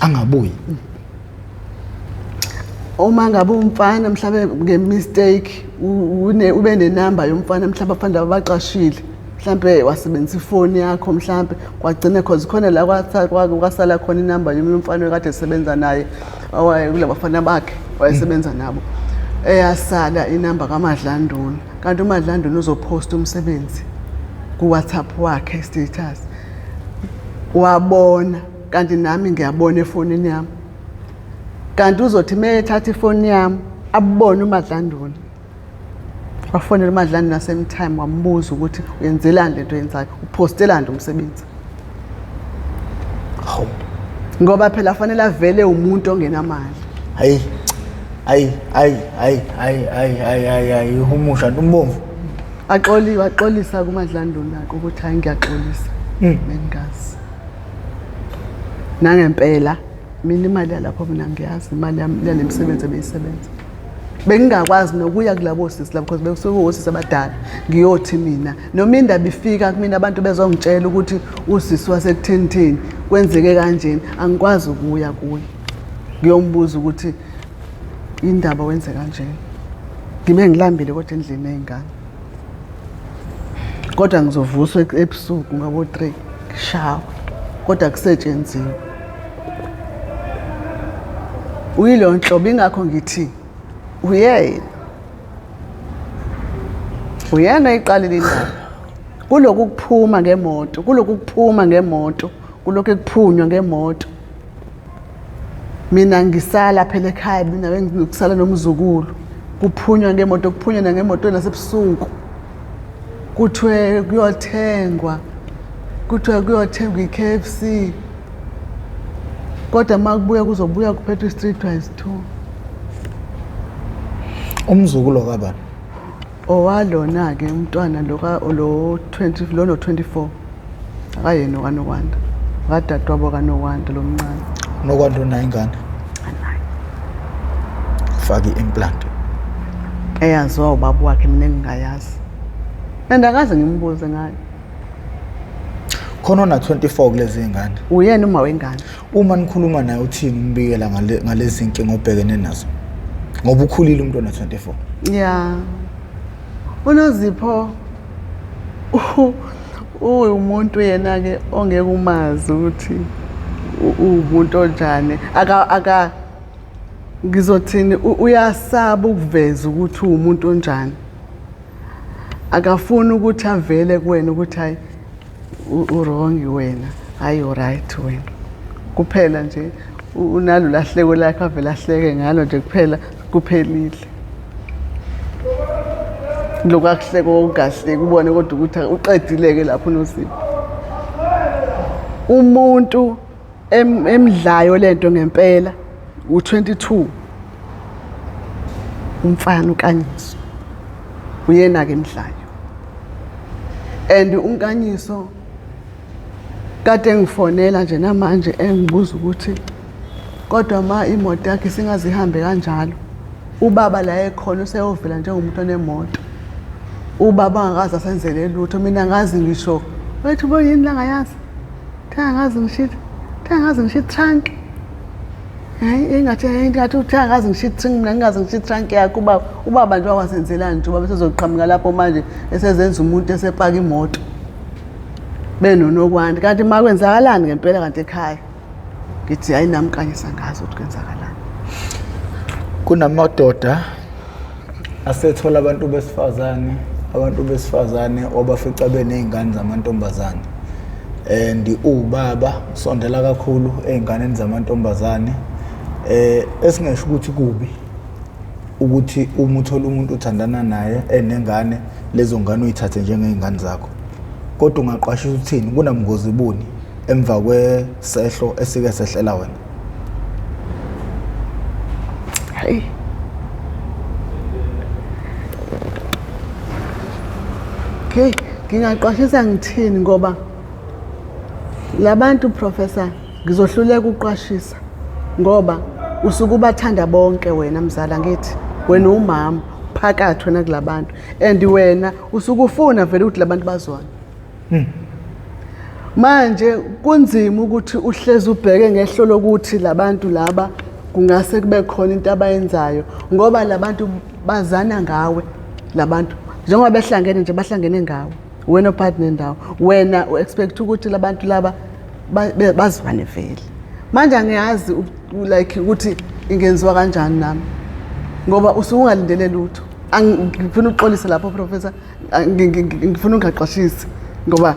Angabuyi. Uma ngabe umfana mhlawumbe ngemistake ube nenamba yomfana mhlawumbe abafana abaqashile, mhlawumbe wasebenzisa ifoni yakho mhlawumbe kwagcina cause khona la kwasala khona inamba yomunye umfana okade esebenza naye kulabafana bakhe wayesebenza nabo, eyasala inamba kaMadlanduna. Kanti uMadlanduna uzoposta umsebenzi ku-WhatsApp wakhe status, wabona kanti nami ngiyabona efonini yami. Kanti uzothi uma ethatha ifoni yami abone uMadlanduna, wafonela uMadlanduna same time wambuza ukuthi uyenzelani lento oyenzayo, upostelani lo msebenzi. Hawu. Ngoba phela fanele avele umuntu ongenamali. Hayi. Hayi, hayi, hayi, hayi, hayi, hayi, hayi, hayi, uhumusha umbomvu. Axoliwe, axolisa kuMadlanduna ukuthi hayi ngiyaxolisa. Bengazi. Nangempela mina imali yalapho mina ngiyazi imali yale misebenzi ebeyisebenza. Bengingakwazi nokuya kulabo sisi labo because bekusuke osisi abadala. Ngiyothi mina noma indaba ifika kumina abantu bezongitshela ukuthi usisi wasekutheni kwenzeke kanjeni, angikwazi ukuya kuye. Ngiyombuza ukuthi indaba wenze kanjeni. Ngibe ngilambile kodwa endlini ey'ngane. Kodwa ngizovuswa ebusuku ngabo-3 ngishawe. Kodwa kusetshenziwe. Uyileyo nhlobo, ingakho ngithi uyena. Uyena oyiqalile indaba. Kulokhu kuphuma ngemoto, kulokhu kuphuma ngemoto, kulokhu kuphunywa ngemoto. Mina ngisala phela ekhaya, mina bengikusala nomzukulu. Kuphunywa ngemoto, kuphunywa nangemoto nasebusuku. Kuthiwe kuyothengwa, kuthiwe kuyothengwa i-KFC. Kodwa uma kubuya kuzobuya kuphethwe i-Streetwise 2. Umzukulu kabani? Owalona-ke umntwana lo lo 20 lo no 24. Akayena okaNokwanda. Akadadewabo kaNokwanda lo mncane. Nokwanda unayo ingane? Anayo. Faka i-implant. Eyaziwa ubaba wakhe, mina engingayazi. And akaze ngimbuze ngayo. Khona ona 24 kulezi ngane. Uyena uma wengane. Uma nikhuluma naye uthini umbikela ngalezi nkinga obhekene nazo? Ngoba ukhulile umuntu ona 24. Yeah. UNozipho uwumuntu yena ke ongeke umazi ukuthi uwumuntu onjani. Aka ngizothini, uyasaba ukuveza ukuthi uwumuntu onjani. Akafuni ukuthi avele kuwena ukuthi hayi u-wrong wena, hayi u-right wena. Kuphela nje unalo lahleko lakhe avele ahleke ngalo nje kuphela, kuphelile. Lokhu akuhleko okungahleki ubone kodwa ukuthi uqedile-ke lapho uNozipho. Umuntu emdlayo lento ngempela u-22 umfana uNkanyiso, uyena-ke emdlayo. And uNkanyiso kade engifonela nje namanje engibuza ukuthi kodwa ma imoto yakhe singaze ihambe kanjalo, ubaba la ekhona useyovela njengomuntu onemoto, ubaba angakaze asenzele lutho, mina angazi ngisho wethu bo yini la ngayazi, angazi ngisho, angazi ngisho i-trunk. Hayi engathi engathi uthi angazi ngisho i-trunk, mina ngingazi ngisho i-trunk yakhe ubaba. Ubaba nje wasenzelani nje ubaba esezoqhamuka lapho manje esezenza umuntu esepaka imoto benoNokwanda. Kanti ma kwenzakalani ngempela kanti ekhaya? Ngithi hayi nami kanye sangazi ukuthi kwenzakalani. Kunamadoda asethola abantu besifazane, abantu besifazane obafica beney'ngane zamantombazane. And ubaba usondela kakhulu ey'nganeni zamantombazane. Esingesho ukuthi kubi ukuthi uma uthola umuntu uthandana naye enengane, lezo ngane uyithathe njengey'ngane zakho. Kodwa ungaqwashisa uthini, kunabungozi buni emva kwesehlo esike sehlela wena? Hayi. Okay, ngingaqwashisa ngithini ngoba labantu professor ngizohluleka ukuqwashisa ngoba usuke ubathanda bonke wena mzala, ngithi wena umama phakathi wena kulabantu and wena usuke ufuna vele ukuthi labantu bazwane. Manje kunzima ukuthi uhlezi ubheke ngehlo lokuthi labantu laba kungase kube khona into abayenzayo ngoba labantu bazana ngawe, labantu njengoba behlangene nje bahlangene ngawe wena ophathi nendawo, wena u-expect ukuthi labantu laba bazwane vele. Manje angiyazi like ukuthi ingenziwa kanjani nami ngoba usuke ungalindele lutho. Ngifuna ukuxolisa lapho professor, ngifuna ungaqwashisi ngoba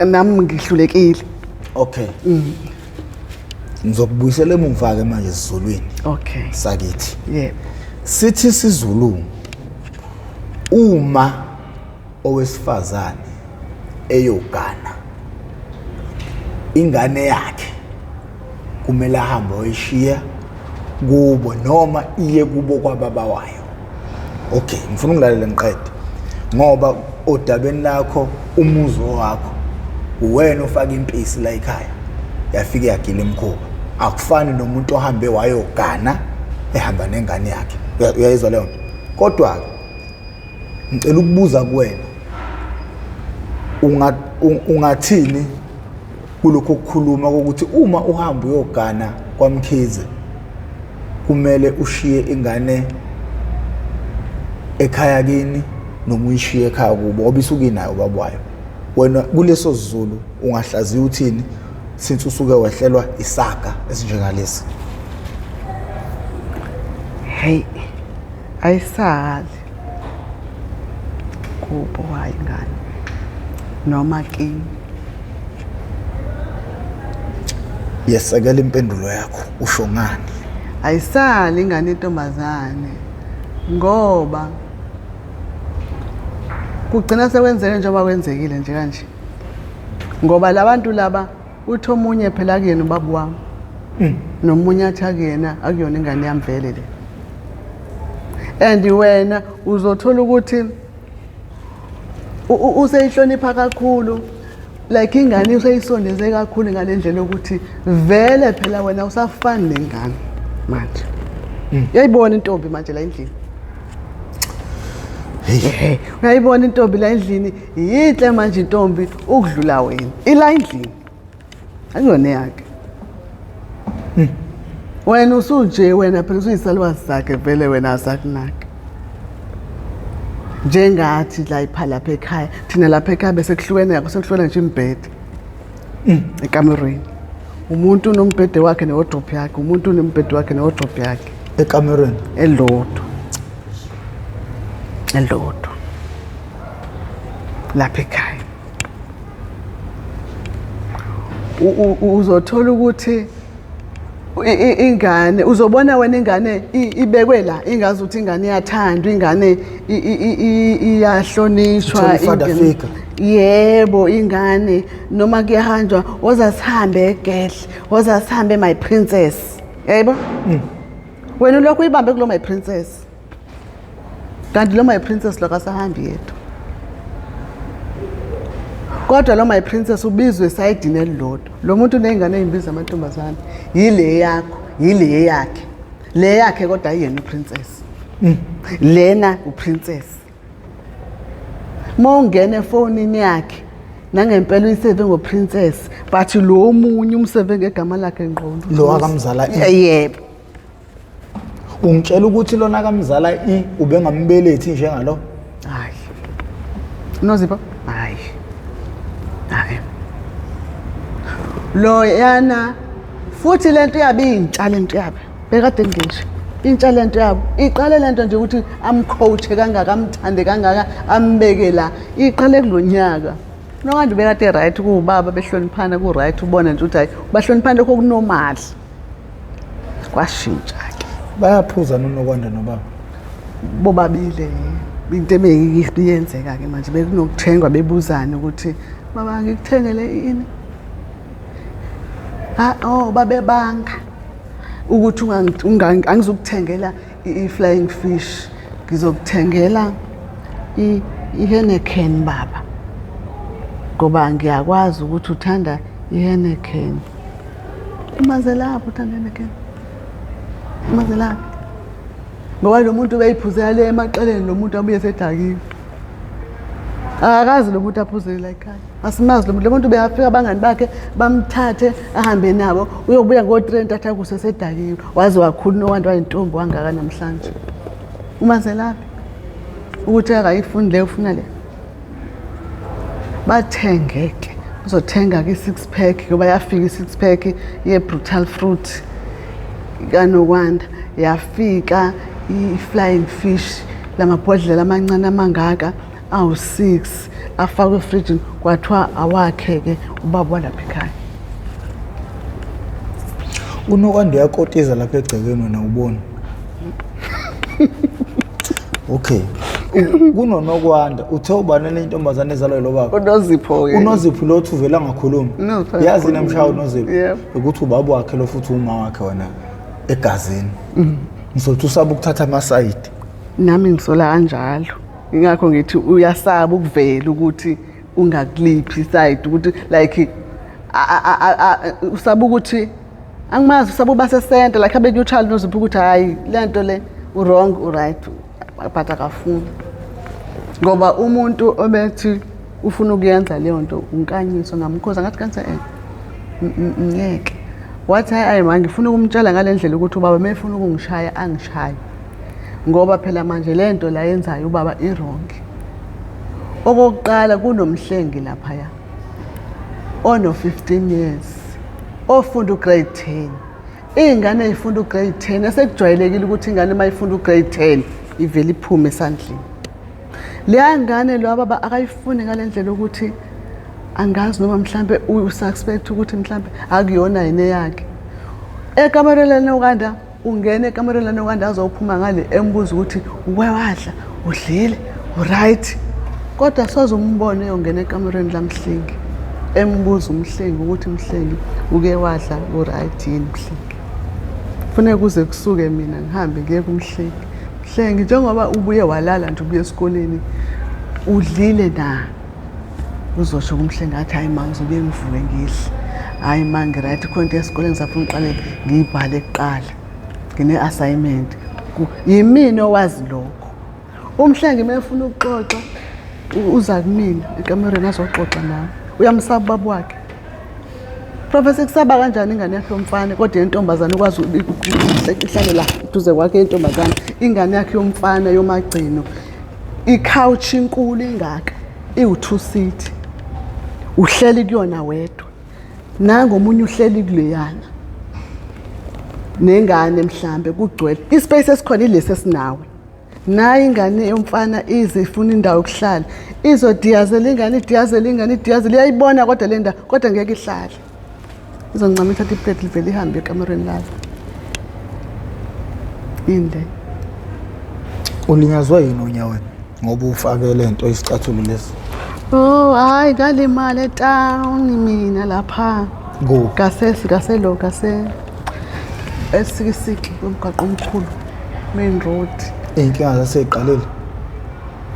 nami ngihlulekile. Okay. Ngizokubuyisela emuva ke manje esiZulwini. Okay. Sakithi. Yebo. Sithi isiZulu uma owesifazane eyogana ingane yakhe kumele ahambe oyishiya kubo noma iye kubo kwababa wayo. Okay, ngifuna ungilalele ngiqede ngoba odabeni lakho umuzi wakho uwena ofaka impisi la ekhaya. Yafike yagila imikhuba. Akufani nomuntu ohambe wayogana ehamba nengane yakhe. Uyayizwa leyo nto? Kodwa-ke ngicela ukubuza kuwena, ungathini kulokho kukhuluma kokuthi uma uhamba uyogana kwaMkhize kumele ushiye ingane ekhaya kini noma uyishiye ekhaya kubo, ngoba isuke inayo ubaba wayo? Wena kuleso Sizulu ungahlaziya uthini, since usuke wehlelwa isaga esinjengalesi? Hey, ayisali kubo hayi ingane noma kini. Yesekela impendulo yakho, usho ngani? Ayisali ingane intombazane, ngoba kugcina sekwenzeke njengoba kwenzekile nje kanje, ngoba labantu laba uthi omunye phela akuyena ubaba wami, nomunye athi akuyena, akuyona ingane yami vele le. And wena uzothola ukuthi useyihlonipha kakhulu, like ingane useyisondeze kakhulu ngale ndlela yokuthi vele phela wena usafani nengane manje. Uyayibona intombi manje la endlini. Ehe, uyayibona intombi la endlini, yinhle manje intombi ukudlula wena. Ila endlini. Akuyona yakhe. Wena usunje, wena phela usuyisalukazi sakhe vele, wena asakunaki. Njengathi la ipha lapha ekhaya, thina lapha ekhaya bese kuhlukene yakho, sekuhlukene nje imibhede. Ekamerweni. Umuntu unombhede wakhe newardrobe yakhe, umuntu unombhede wakhe newardrobe yakhe. Ekamerweni? Elodwa. Elodwa. Lapha ekhaya. Uzothola ukuthi ingane, uzobona wena ingane ibekwe la, ingazi ukuthi ingane iyathandwa, ingane iyahlonishwa. Uthola i-father figure. Yebo, ingane noma kuyahanjwa, woza sihambe egehle, woza sihambe my princess. Yebo? Wena ulokhu uyibambe kulo my princess. Kanti lo my princess lo kasahambi yedwa. Kodwa lo my princess ubizwe esayidini elilodwa. Lo muntu uney'ngane ey'mbiza amantombazane. Yile yakho, yile yakhe. Le yakhe kodwa ayiyena uprincess. Lena uprincess. Uma ungena efonini yakhe, nangempela uyiseve ngoprincess, but lo omunye umseve ngegama lakhe ngqo. Lo akamzala i. Yebo. Ungitshela ukuthi lona kamzala i ubengambelethi njengalo? Hayi. Nozipho? Hayi. Hayi. Lo yana futhi lento yabe intsha, lento yabe. Bekade ngisho. Intsha lento yabo. Iqale lento nje ukuthi amcoache kangaka, amthande kangaka, ambeke la. Iqale kulonyaka. Nokanje bekade right kuubaba, behloniphana ku right, ubona nje ukuthi hayi bahloniphana lokho kunormal. Kwashintsha ke. Bayaphuza noNokwanda nobaba? Bobabili. Into ebeyenzeka ke manje bekunokuthengwa, bebuzana ukuthi baba ngikuthengele ini. Ha, oh babebanga ukuthi angizukuthengela i-flying fish, ngizokuthengela i-Heineken baba, ngoba ngiyakwazi ukuthi uthanda i-Heineken. Umaze lapho uthanda i-Heineken, umaze lapho, ngoba lo muntu ubeyiphuzela le emaqeleni, lo muntu abuye sedakiwe. Akakazi lo muntu aphuzele la ekhaya, asimazi lo muntu. Lo muntu beyafika abangani bakhe bamthathe ahambe nabo, uyobuya ngo-3 entatha kusa sedakiwe. Waze wakhula uNokwanda wayintombi wangaka namhlanje. Umazelaphi ukuthi akayifundi le, ufuna le. Bathenge-ke, uzothenga-ke i-six pack, ngoba yafika i-six pack ye-brutal fruit kaNokwanda, yafika i-flying fish, lamabhodlela amancane amangaka awu-6 afakwe efrijini, kwathiwa awakhe-ke ubaba walapha ekhaya. UNokwanda uyakotiza lapha egcekeni, wena ubona. Okay. KunoNokwanda uthe ubani le ntombazane ezalwa lo baba? UNozipho-ke. UNozipho lo uthi uvela ngakhulumi. Unozipho Yazi akakhulumi. namshaya uNozipho. Yebo. Ukuthi ubaba wakhe lo futhi uma wakhe wena egazini. Ngizothi usaba ukuthatha amasayidi. Nami ngisola kanjalo. Ingakho ngithi uyasaba ukuvela ukuthi ungakuliphi isayidi, ukuthi like Usaba ukuthi angimazi, usaba uba sesenta like abe neutral noZipho ukuthi hayi le nto le u-wrong, u-right, but akafuni ngoba umuntu obethi ufuna ukuyenza leyo nto unkanyiso. Ngamkhoza ngathi kanti ngeke. Wathi hayi ayi ma, ngifuna ukumtshela ngale ndlela ukuthi ubaba uma efuna ukungishaya angishaye, ngoba phela manje le nto la yenzayo ubaba i-wrong. Okokuqala, kunomhlengi laphaya ono-15 years ofunda ugrade 10. Iy'ngane ey'funda ugrade 10, esekujwayelekile ukuthi ingane uma ifunda ugrade 10 ivele iphume esandleni. Leya ngane lo baba akayifuni ngale ndlela ukuthi angazi noma mhlambe ususpect ukuthi mhlambe akuyona yini eyakhe. Ekamereni lanokwanda ungena ekamereni lanokwanda, azophuma ngale embuza ukuthi uke wadla, udlile, uright, kodwa soze umbone eyongena ekamereni lamhlengi embuza umhlengi ukuthi mhlengi uke wadla, uright yini mhlengi. Kufuneka kuze kusuke mina ngihambe ngiye kumhlengi. Mhlengi, njengoba ubuye walala nje, ubuye esikoleni, udlile na? Uzosho kumhlengi athi hayi ma, ngizobuye ngivuke ngidle. Hayi ma, ngiright, khona into esikoleni ngisafuna uqale ngiyibhale kuqala, ngine-assignment. Yimina owazi lokho. Umhlengi uma efuna ukuxoxa uza kumina ekamereni azoxoxa nami. Uyamsaba ubaba wakhe. Professor, kusaba kanjani ingane yakhe yomfana kodwa yentombazane ukwazi ihlale la eduze kwakhe yentombazane, ingane yakhe yomfana yomagcino, i-couch inkulu ingaka, iwu-two seat, uhleli kuyona wedwa, nangomunye uhleli kuleyana nengane, mhlambe kugcwele ispace esikhona ilesi esinawe. Nayi ingane yomfana ize ifuna indawo yokuhlala, izodiyazela ingane, idiyazela ingane, idiyazela, iyayibona kodwa le ndawo, kodwa ngeke ihlale. Izoncama ithatha iplate livele ihambe ekamereni layo. Yini le? Ulinyazwe yini onyaweni ngoba ufake le nto, isicathulo lesi? Oh hayi, ngalimala etown mina lapha. Kuphi? Kasesi kaselo kase esikisiki umgwaqo omkhulu, main road. Iy'nkinga zaseyiqalile?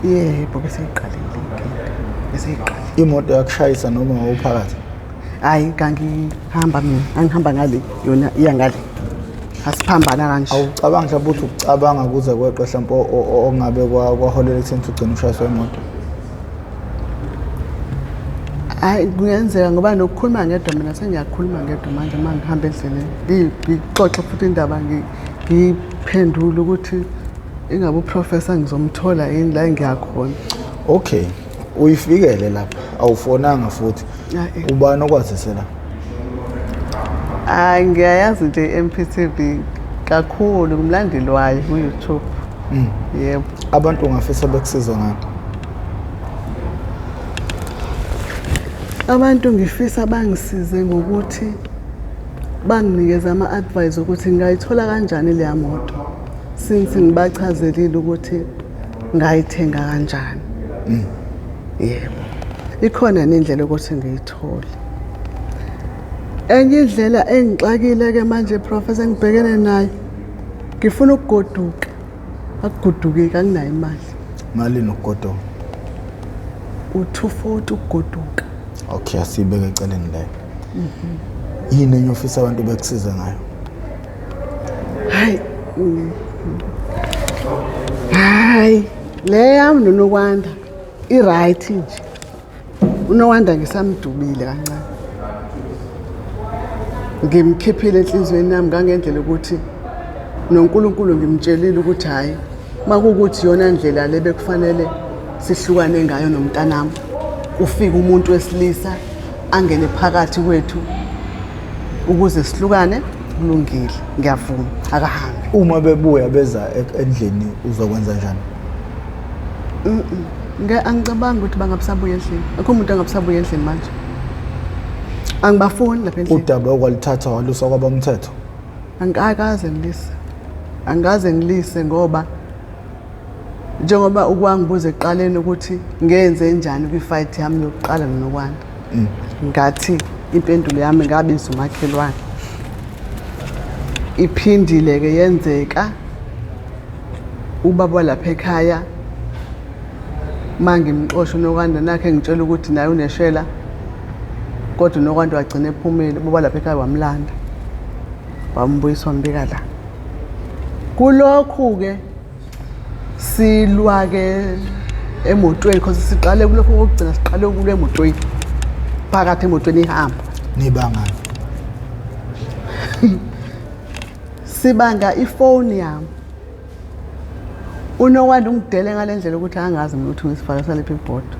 Yebo, bese iqalile inkinga, bese iqalile. Imoto yakushayisa noma wawuphakathi? Hayi, ngangihamba mina, angihamba ngale, yona iya ngale, asiphambana kanje. Awucabangi mhlawumbe ukuthi ukucabanga kuze kweqe mhlawumbe okungabe kwaholela ekutheni ukuthi ugcine ushayiswa imoto? Hayi, kungenzeka, ngoba nokukhuluma ngedwa mina sengiyakhuluma ngedwa manje uma ngihamba endleleni. Ngixoxe futhi indaba, ngiyiphendule ukuthi ingabe uprofessor ngizomthola yini la engiyakhona. Okay, uyifikele lapha, awufonanga futhi? Hhayi. Ubani okwazise la? Hayi, ngiyayazi nje i-MPTV kakhulu, ngumlandeli wayo ku-YouTube. Yebo. Abantu ungafisa bekusiza ngani? Abantu ngifisa bangisize ngokuthi banginikeze ama-advice ukuthi ngingayithola kanjani leya moto, since ngibachazelile ukuthi ngayithenga kanjani. Yebo, ikhona nendlela yokuthi ngiyithole. Enye indlela engixakile-ke manje, Professor, engibhekene nayo, ngifuna ukugoduka, akugodukeki, anginayo imali. Malini ukugoduka? U-240 ukugoduka. Okay, asiyibeke eceleni leyo. Yini enye ofisa abantu bekusize ngayo? Hayi. Hayi, le yami noNokwanda i-right nje. UNokwanda ngisamdubile kancane, ngimkhiphile enhliziyweni yami ngangendlela ukuthi noNkulunkulu ngimtshelile ukuthi hhayi, makuwukuthi iyona ndlela le bekufanele sihlukane ngayo nomntanami, kufike umuntu wesilisa angene phakathi kwethu ukuze sihlukane, kulungile, ngiyavuma, akahambe. Uma bebuya beza endlini uzokwenza njani? Angicabangi ukuthi bangabusabuya endlini. Akho umuntu angabusabuya endlini manje, angibafuni lapha endlini. Udaba okwalithatha walusa kwabamthetho? Angikaze ngilise, angikaze ngilise, ngoba njengoba ukwangibuza ekuqaleni ukuthi ngenze njani kwi-fight yami yokuqala noNokwanda, ngathi impendulo yami ngabiza umakhelwane. Iphindile-ke yenzeka, ubaba lapha ekhaya uma ngimxosha uNokwanda nakhe ngitshela ukuthi naye uneshela. Kodwa uNokwanda wagcina ephumile, baba lapha ekhaya wamlanda, wambuyisa wambeka la. Kulokhu-ke silwa-ke emotweni, cause siqale kulokhu kokugcina, siqale ukulwa emotweni, phakathi emotweni ihamba. Nibangani? Sibanga ifoni yami. UNokwanda ungidele ngale ndlela ukuthi angazi mina ukuthi ngisifake saliphi ibhodo.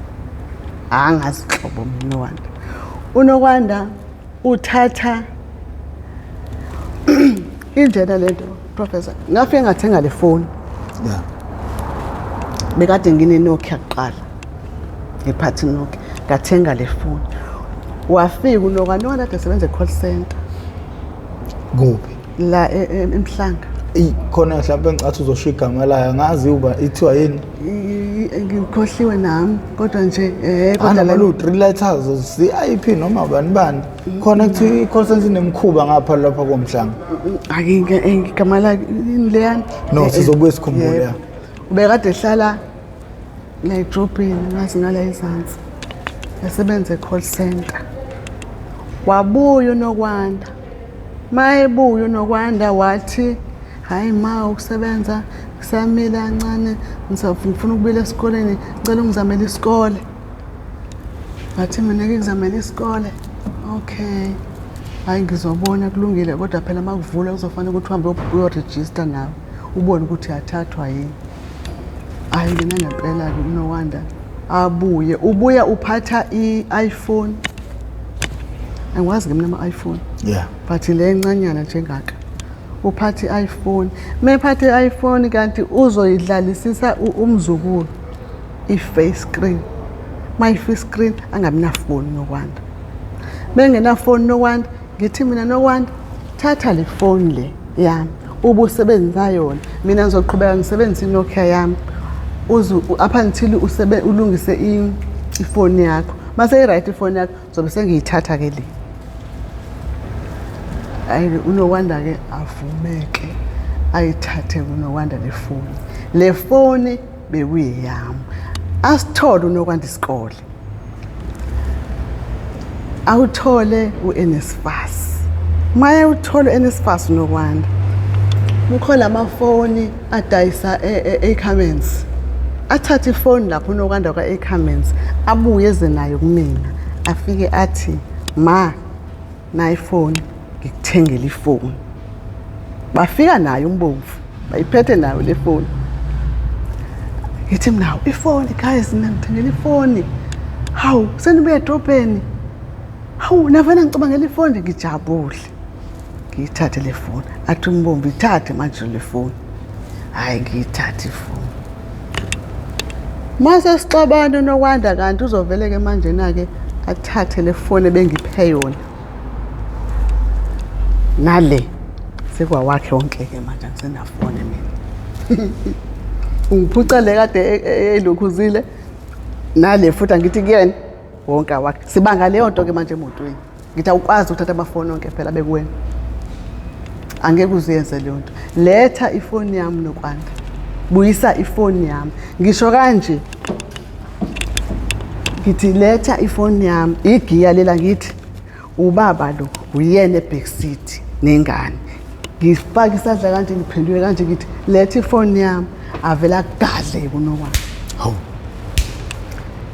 Angazi nhlobo mina uNokwanda. UNokwanda uthatha injena lento, Professor. Ngafike ngathenga le foni. Bekade ngine Nokia kuqala. Ngiphathe Nokia, ngathenga le foni. Wafika uNokwanda, uNokwanda kade esebenza e-call center. Kuphi? La eMhlanga. Eyi, khona mhlawumbe ngicathi uzosho igama layo, angazi uba ithiwa yini. Ngikhohliwe nami, kodwa nje kodwa la 3 letters CIP noma bani bani. Khona kuthiwa i-call center inemkhuba ngapha lapha koMhlanga. Ake igama la leyani. No, sizobuye sikhumbule. Ubekade ehlala la edrobheni, ngazi ngala ezansi. Esebenza e-call center. Wabuya uNokwanda. Mayebuya uNokwanda wathi, hhayi ma, ukusebenza kusamile kancane, ngifuna ukubuyela esikoleni, ngicela ungizamele isikole. Ngathi mina ngikuzamele isikole. Okay. Hhayi ngizobona, kulungile, kodwa phela uma kuvulwa kuzofanele ukuthi uhambe uyorejista nawe, ubone ukuthi uyathathwa yini. Hhayi mina ngempela-ke uNokwanda abuye, ubuya uphatha i-iPhone. Angikwazi-ke mina ama-iPhone. But le encanyana njengaka. Uphatha i-iPhone. Uma ephatha i-iPhone kanti uzoyidlalisisa umzukulu i-face screen. Uma i-face screen angabi nafoni Nokwanda. Bengenafoni Nokwanda, ngithi mina Nokwanda, thatha le foni le yami ubusebenzisa yona, mina ngizoqhubeka ngisebenzise iNokia yami up until ulungise ifoni yakho. Mase i-right ifoni yakho, zobe sengiyithatha ke le. Hayi uNokwanda ke avumeke ayithathe uNokwanda le foni. Le foni bekuyeyami. Asithole uNokwanda isikole. Awuthole uNSFAS. Maye uthole uNSFAS uNokwanda. Kukhona amafoni adayisa e-Ackermans. Athathe ifoni lapho uNokwanda kwa-Ackermans, abuye eze nayo kumina. Afike athi, ma, nayi ifoni, ngikuthengele ifoni. Bafika nayo umbomvu, bayiphethe nayo le foni. Ngithi mina, ifoni guys, mina ngithengele ifoni. Hawu, senibuya edrobheni. Hawu, navena ngicabangela ifoni, ngijabule. Ngiyithathe le foni. Athi umbomvu, ithathe manje le foni. Hhayi, ngiyithathe ifoni. Mase sixabana uNokwanda kanti uzovele-ke manje-na-ke athathe le foni ebengiphe yona. Nale sekwawakhe wonke-ke manje, angisenafoni mina. Ungiphuca le kade elokhuzile nale futhi angithi kuyena wonke awakhe. Sibanga leyo nto-ke manje emotweni. Ngithi awukwazi ukuthatha amafoni onke phela bekuwena. Angeke uziyenze leyo nto. Letha ifoni yami Nokwanda. Buyisa ifoni yami. Ngisho kanje. Ngithi letha ifoni yami. Igiya lela ngithi ubaba lo uyena eback seat nengane. Ngifaka isandla kanje ngiphenduke kanje ngithi letha ifoni yami. Avela agadle kuNokwanda. Hawu.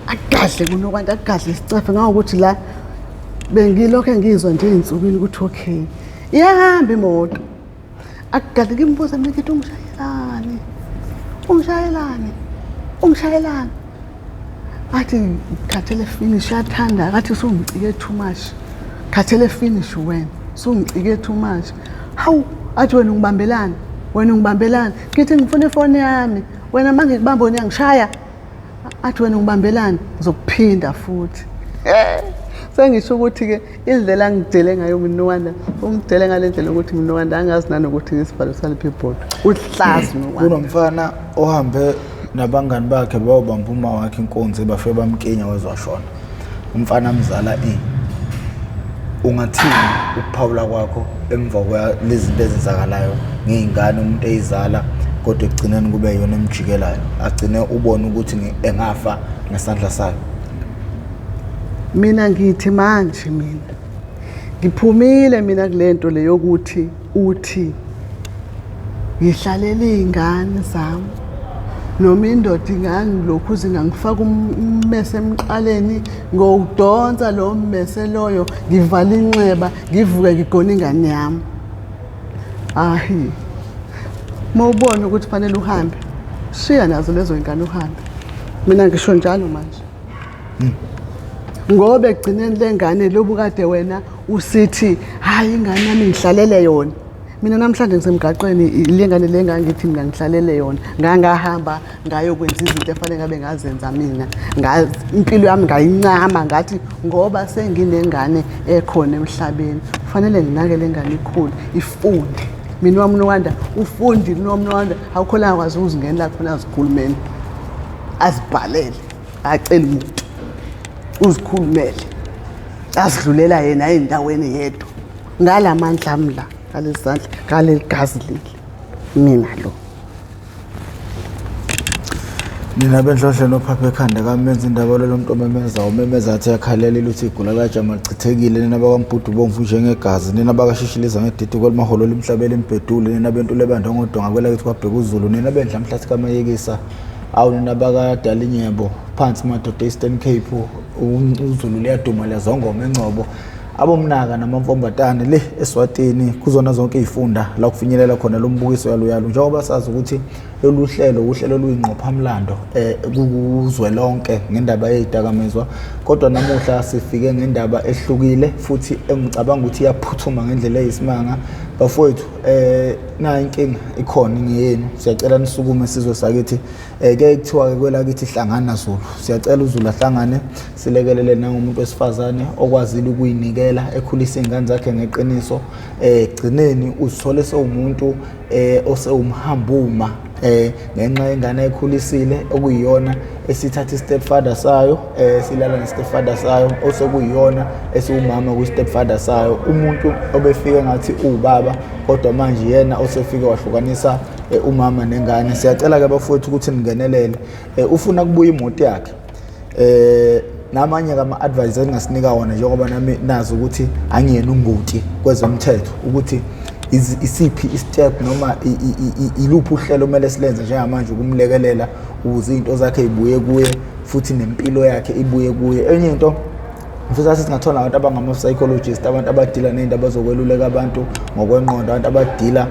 Agadle kuNokwanda, agadle isicefe ngokuthi la bengilokho engizwa nje ey'nsukwini ukuthi okay iyahamba imoto. Akugadle ngimbuza mina ngithi ungishayelani? Ungishayelani? Ungishayelani? Athi khathele finish, uyathanda, athi usungicike too much. Khathele finish wena, usungicike too much. Hawu, athi wena ungibambelani? Wena ungibambelani? Ngithi ngifuna ifoni yami. Wena uma ngikubamba wena uyangishaya. Athi wena ungibambelani? Ngizokuphinda futhi. Sengisho ukuthi-ke indlela angidele ngayo mina, ungidele ngale ndlela ukuthi mina angazi nanokuthi ngisivalo saliphi ibhodo. Uhlazi Nokwanda. Kunomfana ohambe nabangani bakhe bayobamba uma wakhe inkunzi, bafike bamkinya wezwashona. Umfana amzala ungathini ukuphawula kwakho emva kwalezi zinto ezenzakalayo ngey'ngane umuntu eyizala kodwa ekugcineni kube yona emjikelayo, agcine ubone ukuthi engafa ngesandla sayo? Mina ngithi manje mina ngiphumile mina kulento le yokuthi uthi ngihlalela iy'ngane zami noma indoda ingangilokhu zingangifaka ummese emqaleni ngowudonsa lo mmese loyo ngivala inxeba ngivuke ngigone ingane yami. Ahi, uma ubona ukuthi fanele uhambe, shiya nazo lezo y'ngane uhambe. Mina ngisho njalo manje. Ngoba ekugcineni le ngane lobukade wena usithi hhayi ingane yami ngihlalele yona. Mina namhlanje ngisemgaqweni le ngane le ngangithi mina ngihlalele yona. Ngangahamba ngayokwenza izinto efanele ngabe ngazenza mina. Impilo yami ngayincama ngathi ngoba senginengane ekhona emhlabeni kufanele nginake le ngane ikhule ifunde. Mina wami uNowanda ufundile, unowami uNowanda awukho la akwazi ukuzingenela khona azikhulumele azibhalele aceli muntu uzikhulumele azidlulela yena endaweni yedwa ngala mandla ami la ngalezi zandla ngaleli gazi leli mina lo. Nina benhlohle nophapha ekhanda kamenza indaba lolo muntu omemeza umemeza athi yakhalela iluthi igula lajama lichithekile. Nina bakwambhudu bomvu njengegazi, nina bakashishiliza ngedidi kwalimaholo limhlabela imbhedule, nina bentule bantongodonga kwelakithi kwabheka uZulu, nina bendla mhlathi kamayekisa, awu nina bakadalinyebo phansi madoda Eastern Cape, uZulu liyaduma liyazongoma eNgcobo, abomnaka namamfombatane le eSwatini, kuzona zonke izifunda la kufinyelela khona lo mbukiso yaluyalu. Njengoba sazi ukuthi lolu hlelo uhlelo oluyingqophamlando kuzwelonke ngendaba yezidakamizwa, kodwa namuhla sifike ngendaba ehlukile futhi engicabanga ukuthi iyaphuthuma ngendlela eyisimanga. Bafowethu, nayi inkinga ikhona ingeyenu, siyacela nisukume sizwe sakithi. Ke kuthiwa-ke kwelakithi hlangana Zulu, siyacela uZulu ahlangane silekelele nangomuntu wesifazane okwazile ukuyinikela ekhulisa iy'ngane zakhe ngeqiniso. Gcineni uzithole sewumuntu osewumhambuma ngenxa yengane ayikhulisile okuyiyona esithatha i-stepfather sayo, silala ne-stepfather sayo osekuyiyona esiwumama kwi-stepfather sayo, umuntu obefike ngathi uwubaba kodwa manje yena osefike wahlukanisa umama nengane. Siyacela-ke bafowethu ukuthi ningenelele. Ufuna kubuya imoto yakhe, namanye ama-advice engingasinika wona njengoba nami nazi ukuthi angiyena ungoti kwezomthetho, ukuthi isiphi i-step noma iluphi uhlelo okumele silenze njengamanje ukumlekelela ukuze iy'nto zakhe y'buye kuye futhi nempilo yakhe ibuye kuye. Enye into ngifisa singathola abantu abangama-psychologist, abantu abadila ney'nto abazokweluleka abantu ngokwengqondo, abantu abadila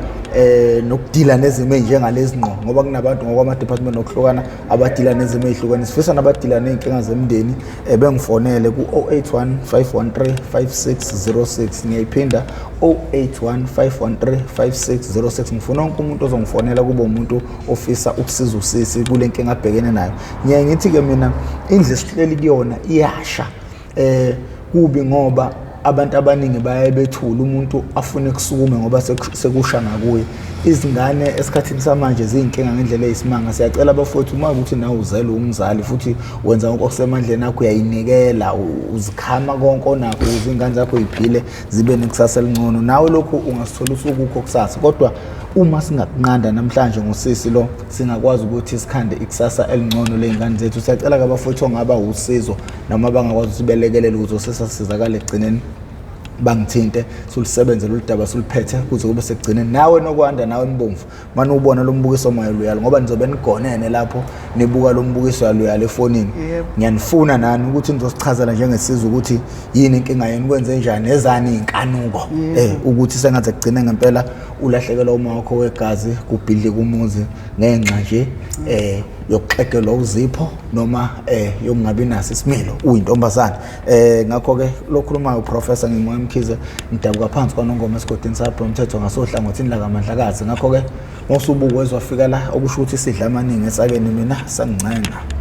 nokudila nezimo ey'njengalezi ngqo, ngoba kunabantu ngokwama-department okuhlukana abadila nezimo ey'hlukene. Sifisa nabadila ney'nkinga zemndeni bengifonele ku-081 513 5606. Ngiyayiphinda, 081 513 5606. Ngifuna wonke umuntu ozongifonela kube umuntu ofisa ukusiza usisi kule nkinga abhekene nayo. Ngiyaye ngithi-ke mina indlu esihleli kuyona iyasha, kubi ngoba abantu abaningi bayaye bethule, umuntu afune kusukume ngoba sekusha ngakuye. Izingane esikhathini samanje ziyinkinga ngendlela eyisimanga. Siyacela abafowethu, uma ukuthi nawe uzele umzali futhi wenza konke okusemandleni akho, uyayinikela, uzikhama konke onakho ukuze iy'ngane zakho y'phile zibe nekusasa elingcono, nawe lokhu ungasithola usukukho kusasa. Kodwa uma singakunqanda namhlanje ngosisi lo, singakwazi ukuthi sikhande ikusasa elingcono ley'ngane zethu. Siyacela-ke abafowethu ongaba usizo noma bangakwazi ukuthi belekelele ukuze sesasizakale ekugcineni, bangithinte silusebenze lolu daba siluphethe kuze kube sekugcineni. Nawe Nokwanda, nawe Mbomvu, mane ubona lo mbukiso mayeluyalo, ngoba nizobe nigonene lapho nibuka lo mbukiso yaluyalo efonini. Ngiyanifuna nani ukuthi nizosichazela njengesizwe ukuthi yini inkinga yenu, kwenze njani, ezani iy'nkanuko ukuthi sengaze kugcine ngempela ulahlekelwa uma wakho wegazi kubhidlika umuzi ngenxa nje yokuxegelwa uzipho noma yokungabi naso isimilo uyintombazane. Ngakho-ke lokhulumayo uProfessor Ngimoya Mkhize, ngidabuka phansi kwaNongoma esigodini sabho umthetho ngasohlangothini lakaMandlakazi. Ngakho-ke mawusubuka wezwafika la okusho ukuthi sidla amaningi esakeni, mina sangincenga.